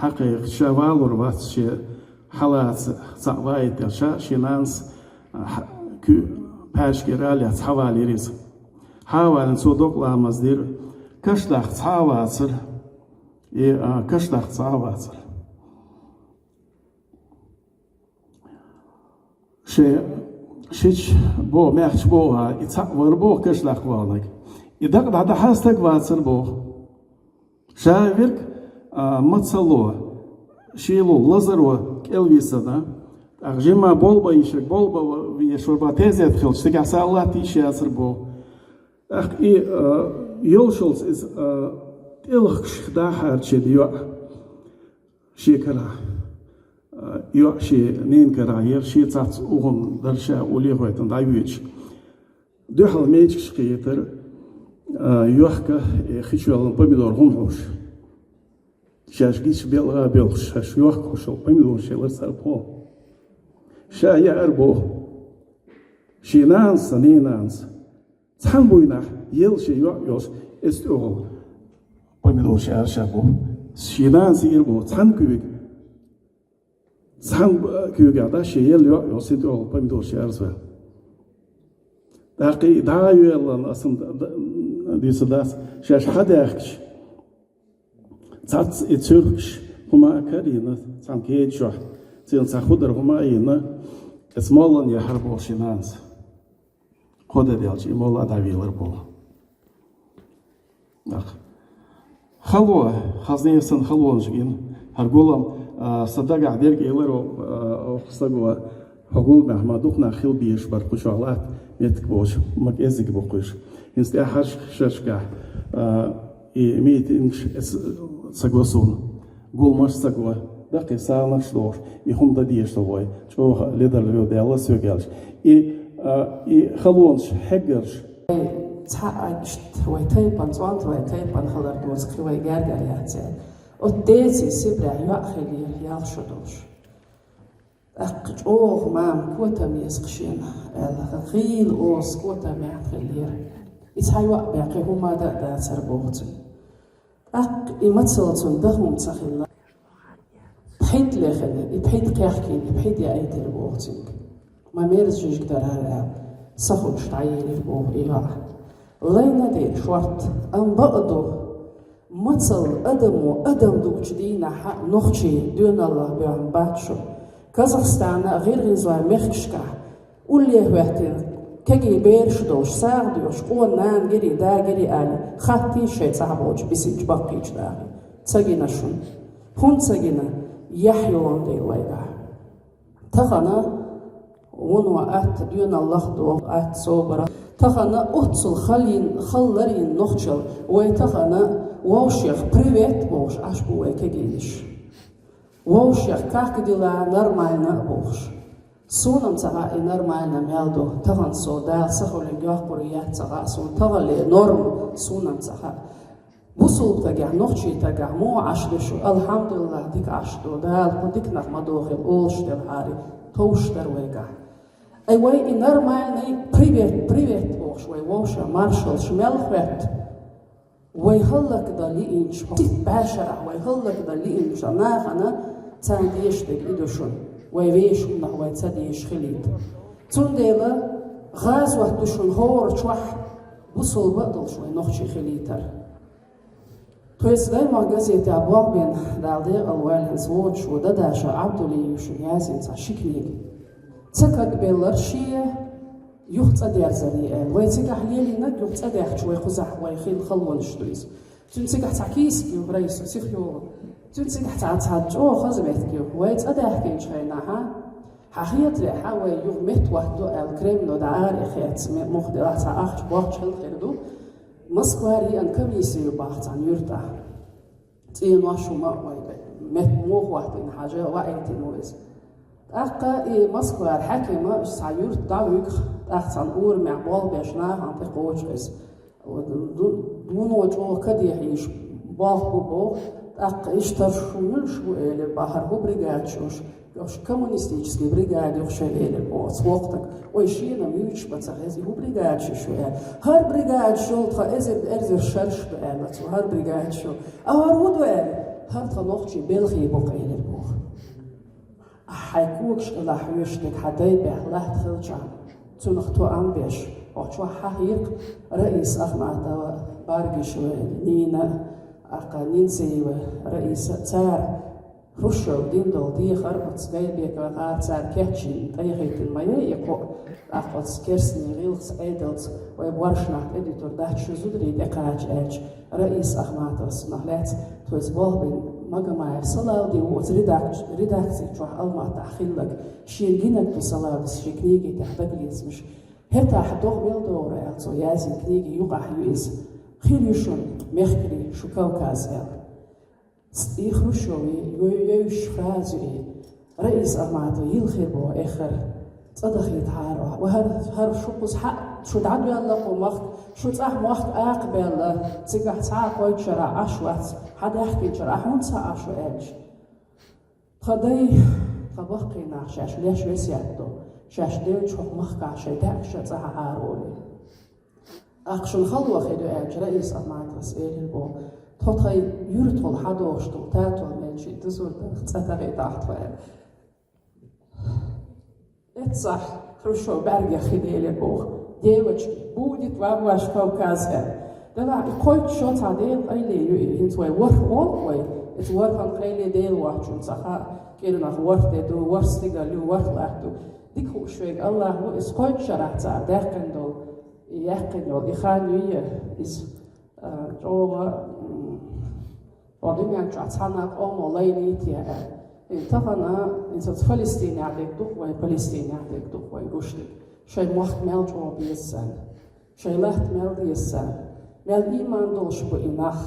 хьакхайкхича, ша валур вац, шен хьалаца цхьаъ ваийта делча, шен нанас, а, хьа-, куь-, пхьаьршкера а лаьцна хьавалийра иза. Хьавалийна цо докъаламаз дира, каш даккха цхьа а вацара. И, а, каш даккха цхьа а вацара. Шен шича боху, маьхча боху, а, и цхьаъ вара боху каш даккха ваханарг. И дакъа дӀадаха стаг вацара боху. Ша верг, а, мацало, шело, лазаро кӀелвисина, тӀаккха жимма болба йишарг, болба веш вара бан тезет хилча, цигахь са латта йиш яцара боху. ТӀаккха и, а, йолшалц иза, а, тӀелхкаш дахьарчу йоӀ шен карахь. А, йоӀ шен ненан карахь яра, шен цхьацца угӀун дара ша уллехь а хоьттина дӀавоьдуш. Дуьхьал мечигаш кхетара, а, йохка, э, хи чу йолу помидор хӀума хьуш. Шаьш гича белгӀа а белхаш, шаьш йохка хьуш йолу помидораш елара цара боху. Ша яара боху. Шен нанас, ненанас. Цхьана буйнахь елла шен йоӀ йолуш, эцу тӀехула помидораш яра ша боху. Шен нанас яра боху, цхьана куьйга. Цхьана куьйгахь дӀа шен елла йоӀ йолуш, цуьнан тӀехула помидораш яра ша. ТӀаккха и дӀа а йоьллина, аса м-, д-, д-, дуьйцур дац, шаьш хьадаьхкича, цхьацца и цуьркаш хӀума а карийна, цхьана кеда чохь, цуьнан цхьа худар хӀума а йина, эца моллана яхьара боху шен нанас. Кхо де делча, и молла а дӀавелира боху. Нах. Хало, хазне сан халонаш гина. ХӀара гулам, а, сан дагахь дерг элира, а, оха стага, хьо гуламехь ма дукха нах хила безаш бара кху чохь латта, меттиг боцуш, ма кӀеззиг бу кхуьш. ХӀинца тӀаьхьарчу шерашкахь, а, и митингаш эца ца го суна. Гуламаш ца го. Даккхий саламаш дохуш, и хӀума дан дезаш ду вай. ЧӀогӀа ледарло даьлла соьга аьлча. И, а, и халонаш хьеггарш. Вай цхьа а иштта, вай тайпан цӀонта, вай тайпан хилар доцу кхин вай гергара яц аьлла. Оцу деций Сибрехь йоӀ хилира, ялх шо долуш. ТӀаккха чӀогӀа мама котам еза кхин шена, аьлла, гӀийла оза котам яьхна хиллера. И цхьа йоӀ бен кхин хӀума дан а дацара боху цуьнан. ТӀаккха и мацалла цунна дан хӀума ца хилла. ПхьийтӀа лехина, и пхьийтӀа кхехкийна, и пхьийтӀа яийтира боху цуьнга. Ма мерза жижиг дара хӀара аьлла, сахуьлуш дӀаелира боху и йоӀ. Лайна а дийна шортта, амма бакъ ду, мацалла адамо адам дуучу дийнахь а нохчий доьналлах боьхна бац шу. Казахстана а, гӀиргӀинзойн мехкашкахь, улле хӀоьттина, кегий бераш долуш, сагӀа доьхуш, къона нана гирий, да гирий аьлла, хаттийша шайн цӀахь болчу бисинчу баккхийчу нахе. Ца гина шуна. ХӀунда ца гина? Яхь йолун дела вайгахь. Тахана вуно атта доьналлах доху, атта собар. Тахана оццул халлин, халларин нохчалла вай тахана вовшех привет бохуш Ӏаш бу вай кегийнаш. Вовшех как дела, нормально а бохуш. Суна-м ца хаьа и нормально мел ду. Тахана со Дала сахуьлуьнга йоккхур яц ца хаьа суна. Таханле норма суна-м ца хаьа. Бусулба тагехь, нохчий тагехь муха Ӏаш ду шу? Алхьамдулиллах, дика Ӏаш ду. Дала кху диканах ма дохийла, олуш делахьара, товш дара вайгахь. Ай, вай и нормальный привет, привет бохуш вай вовшех маршаллаш мел хӀоьтту. Вай хӀаллакдан лиънача, цу бӀаьшерахь вай хӀаллакдан лиънача нахана царна дезаш дерг и ду шуна, вай вешанах вай ца дезаш хилийта. Цундела гӀазот ду шуна хӀора чохь бусалба а долуш вай нохчий хилийтар. Тхоьца «Даймохк» газетехь болх бина, Дала декъала войла, хӀинца воцуш ву Дадашев Ӏабдулла, шуна яздина цхьа ши книга. Ца кагбелларг шен юха цӀа дерзаре аьлла. Вай цигахь лелийнарг юха цӀа даьхча вай кхузахь вай хилла халонаш ду иза. Цуьнан цигахь цхьа кийсак ю, Раиса, сиха йогӀу. Цуьнан цигахь цхьа, цхьа чӀогӀа хаза меттиг ю. Вай цӀа даьхкинчу хенахь, хьан хетарехь, вай юха меттахӀотто аьлла, Кремло дӀа ара а хецна, ме-, муха делахь цхьа ахча-бохча хила хир ду. Москвара еана комисси ю боху цхьана юьртахь. ЦӀенош хӀума а вай бе-, метта муха хӀоттийна хьажа, ваийтина ву иза. ТӀаккха и Москвара хьаькам, уьш цхьа юьрта дӀавуьгу, тӀаккха цхьана урамехь болх беш нахана тӀекхочу иза. Ду-, дуно чӀогӀа кадехьийша болх бу боху, тӀаккха иштта шу муьлш бу элира боху, хӀара хӀун бригада шу, уьш коммунистический бригада ю шайн элира боху оцу воккханиг. Ой, шена-м юьйцуш бац хьан иза, и хӀун бригада шу аьлла. ХӀара бригада шу йолу тхан эзар, эзар шарш ду аьлла цо, хӀара бригада шу. А хӀара хӀун ду аьлла? ХӀара тхан нохчийн белхий бу-кх элира боху. Ахь хьайн когаш къилахь хьоьжуш дерг хьан дай бехь латта хилчахь, цунах тоам беш, хьо чохь хьахийра-кх Раиса Ахматова, Баргишева Нина, тӀаккха Нинциева Раиса, цара Хрущев дина долу дехар оцу Гайбекова гӀара цара кечйина, тӀехӀиттина ма яй и кхоъ, тӀаккха оцу керстанийн гӀиллакхца, Ӏедалца вай боьршнах тӀедуьтур дац шу зударий тӀекхача аьлча, Раиса Ахматовас нах лаьцна тхоьца болх бина Магомаев Салавди ву оцу редакци-, редакци чохь Алматахь хилларг, шена гинарг ду Салавдис шен книги тӀехь дагалецамаш. ХӀетахь догӀа мел догӀур аьлла цо яздина книги юкъахь ю иза. Хир ю шуна мехкарий, шу Кавказ аьлла. И Хрущевн йо-, йовзуш фраза ю и. Раиса Ахматова йилхира боху эххар. ЦӀа дахийтахьара ахь. Ва хӀара, хӀара шу кхуза хьа-, шу дӀадоьлла кху махка, шу цӀахь мохк акхабаьлла, цигахь цхьа а кхойтта шарахь Ӏаш вац, хьан даьхкинчара ахь хӀунда ца Ӏаш ву аьлча. Тхан дай, тхан баккхий нах шаьш леш весет до, шаьш девлча хӀокху махкахь шайн даьӀахкаш а цӀа хьахьара олий. Ахь шуна хало хир ю аьлча, Раиса Ахматовас элира боху, тхо тхайн юьртахула хьадогӀуш долу татол мел шийтта зур дарх цӀа тахийтахьа тхо аьлла. Эццахь Хрущев бӀаьргех хи делира боху. Девочки, будет вам ваш Кавказ аьлла. Делахь и кхойтта шо цхьа Делан къайле ю и, хӀинца вай ворхӀ олу вай, иза ворхӀан къайле Дела воцчунна ца хаьа, кӀирнах ворхӀ де ду, ворхӀ стигал ю, ворхӀ латта ду. Дика хууш вайга АллахӀ ву, иза кхойтта шарахь цара даьккхина долу, и яьккхина йолу, и хан юй иза, а, чӀогӀа, м, Хьо дуьнен чохь цхьана а къомо лайнийта аьлла. И тахана, иза Палестинехь дерг ду-кх вай, Палестинехь дерг ду-кх вай гуш дерг. Шайн мохк мел чӀогӀа беза царна. Шайн латта мел деза царна. Мел ийман долуш бу и нах.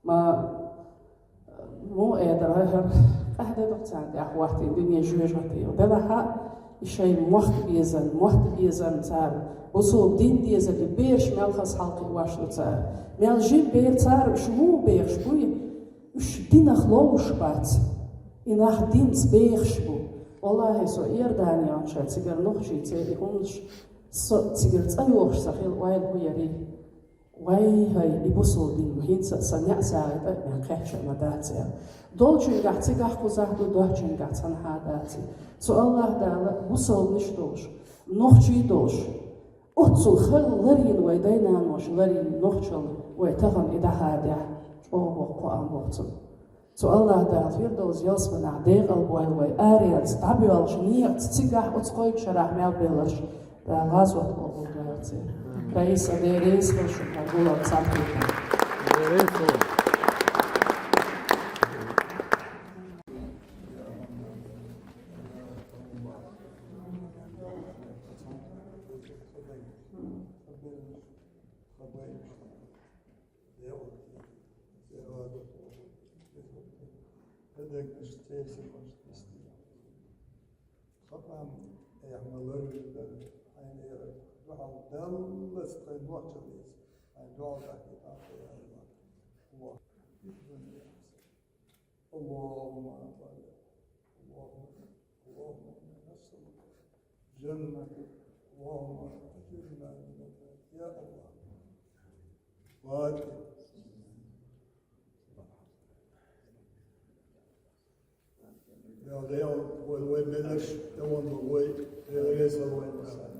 Ма, муха эр дара хӀара, къаьхьа де ду-кх царна тӀехь хӀоттийна дуьне жоьжахатийла. Делахь а, и шайн мохк безан, мотт безан цара, бусулба дин дезан и бераш мел хаза хьалакхиош ду цара. Мел жима бер цара, уьш муха бехаш буй? Уьш динах ловш бац. И нах динца бехаш бу. Валлахьи, со Иордане йолчу цигара нохчий церан и хӀуманаш, со цигара цӀа йохуш ца хилла ойла хӀун ярий? Вай, хӀай, и бусулба дин ма хӀинца а сан неӀ сагӀа тӀе а мел кхечча ма дац аьлла. Долчуьнгахь цигахь кхузахь ду, доьхчуьнгахь цхьанхьа а дац и. Цу АллахӀ Дала бусалбанаш долуш, нохчий долуш, оццул хала ларйина вай дай-наноша ларйина нохчалла вай тахана и дӀахадехь, чӀогӀа воккха кхоам боху цунна. Цу АллахӀ Дала Фирдовс ялсаманехь декъалбойла вай, аренца дӀабоьлхучу некъаца цигахь оцу кхойтта шарахь мел белларш Дала гӀазот къобалдойла церан. Раиса, Дела реза хуьлда шуна хӀара гулам цхьаьна хетарна. Дегнаш церсимаш дисти. Хапам, эхь ма ларвита, хьайн дуьхьал даллалц тхайн нохчаллица, хьайн дуьхьал тӀаккха тӀаккха яхьа. Аллахумма Аллахумма اللهم إنا نسألك جنتك. اللهم أجرنا من النار. يا الله. Фатихьа. Now, they don't, when we minister, they want to wait, they, they get so wait.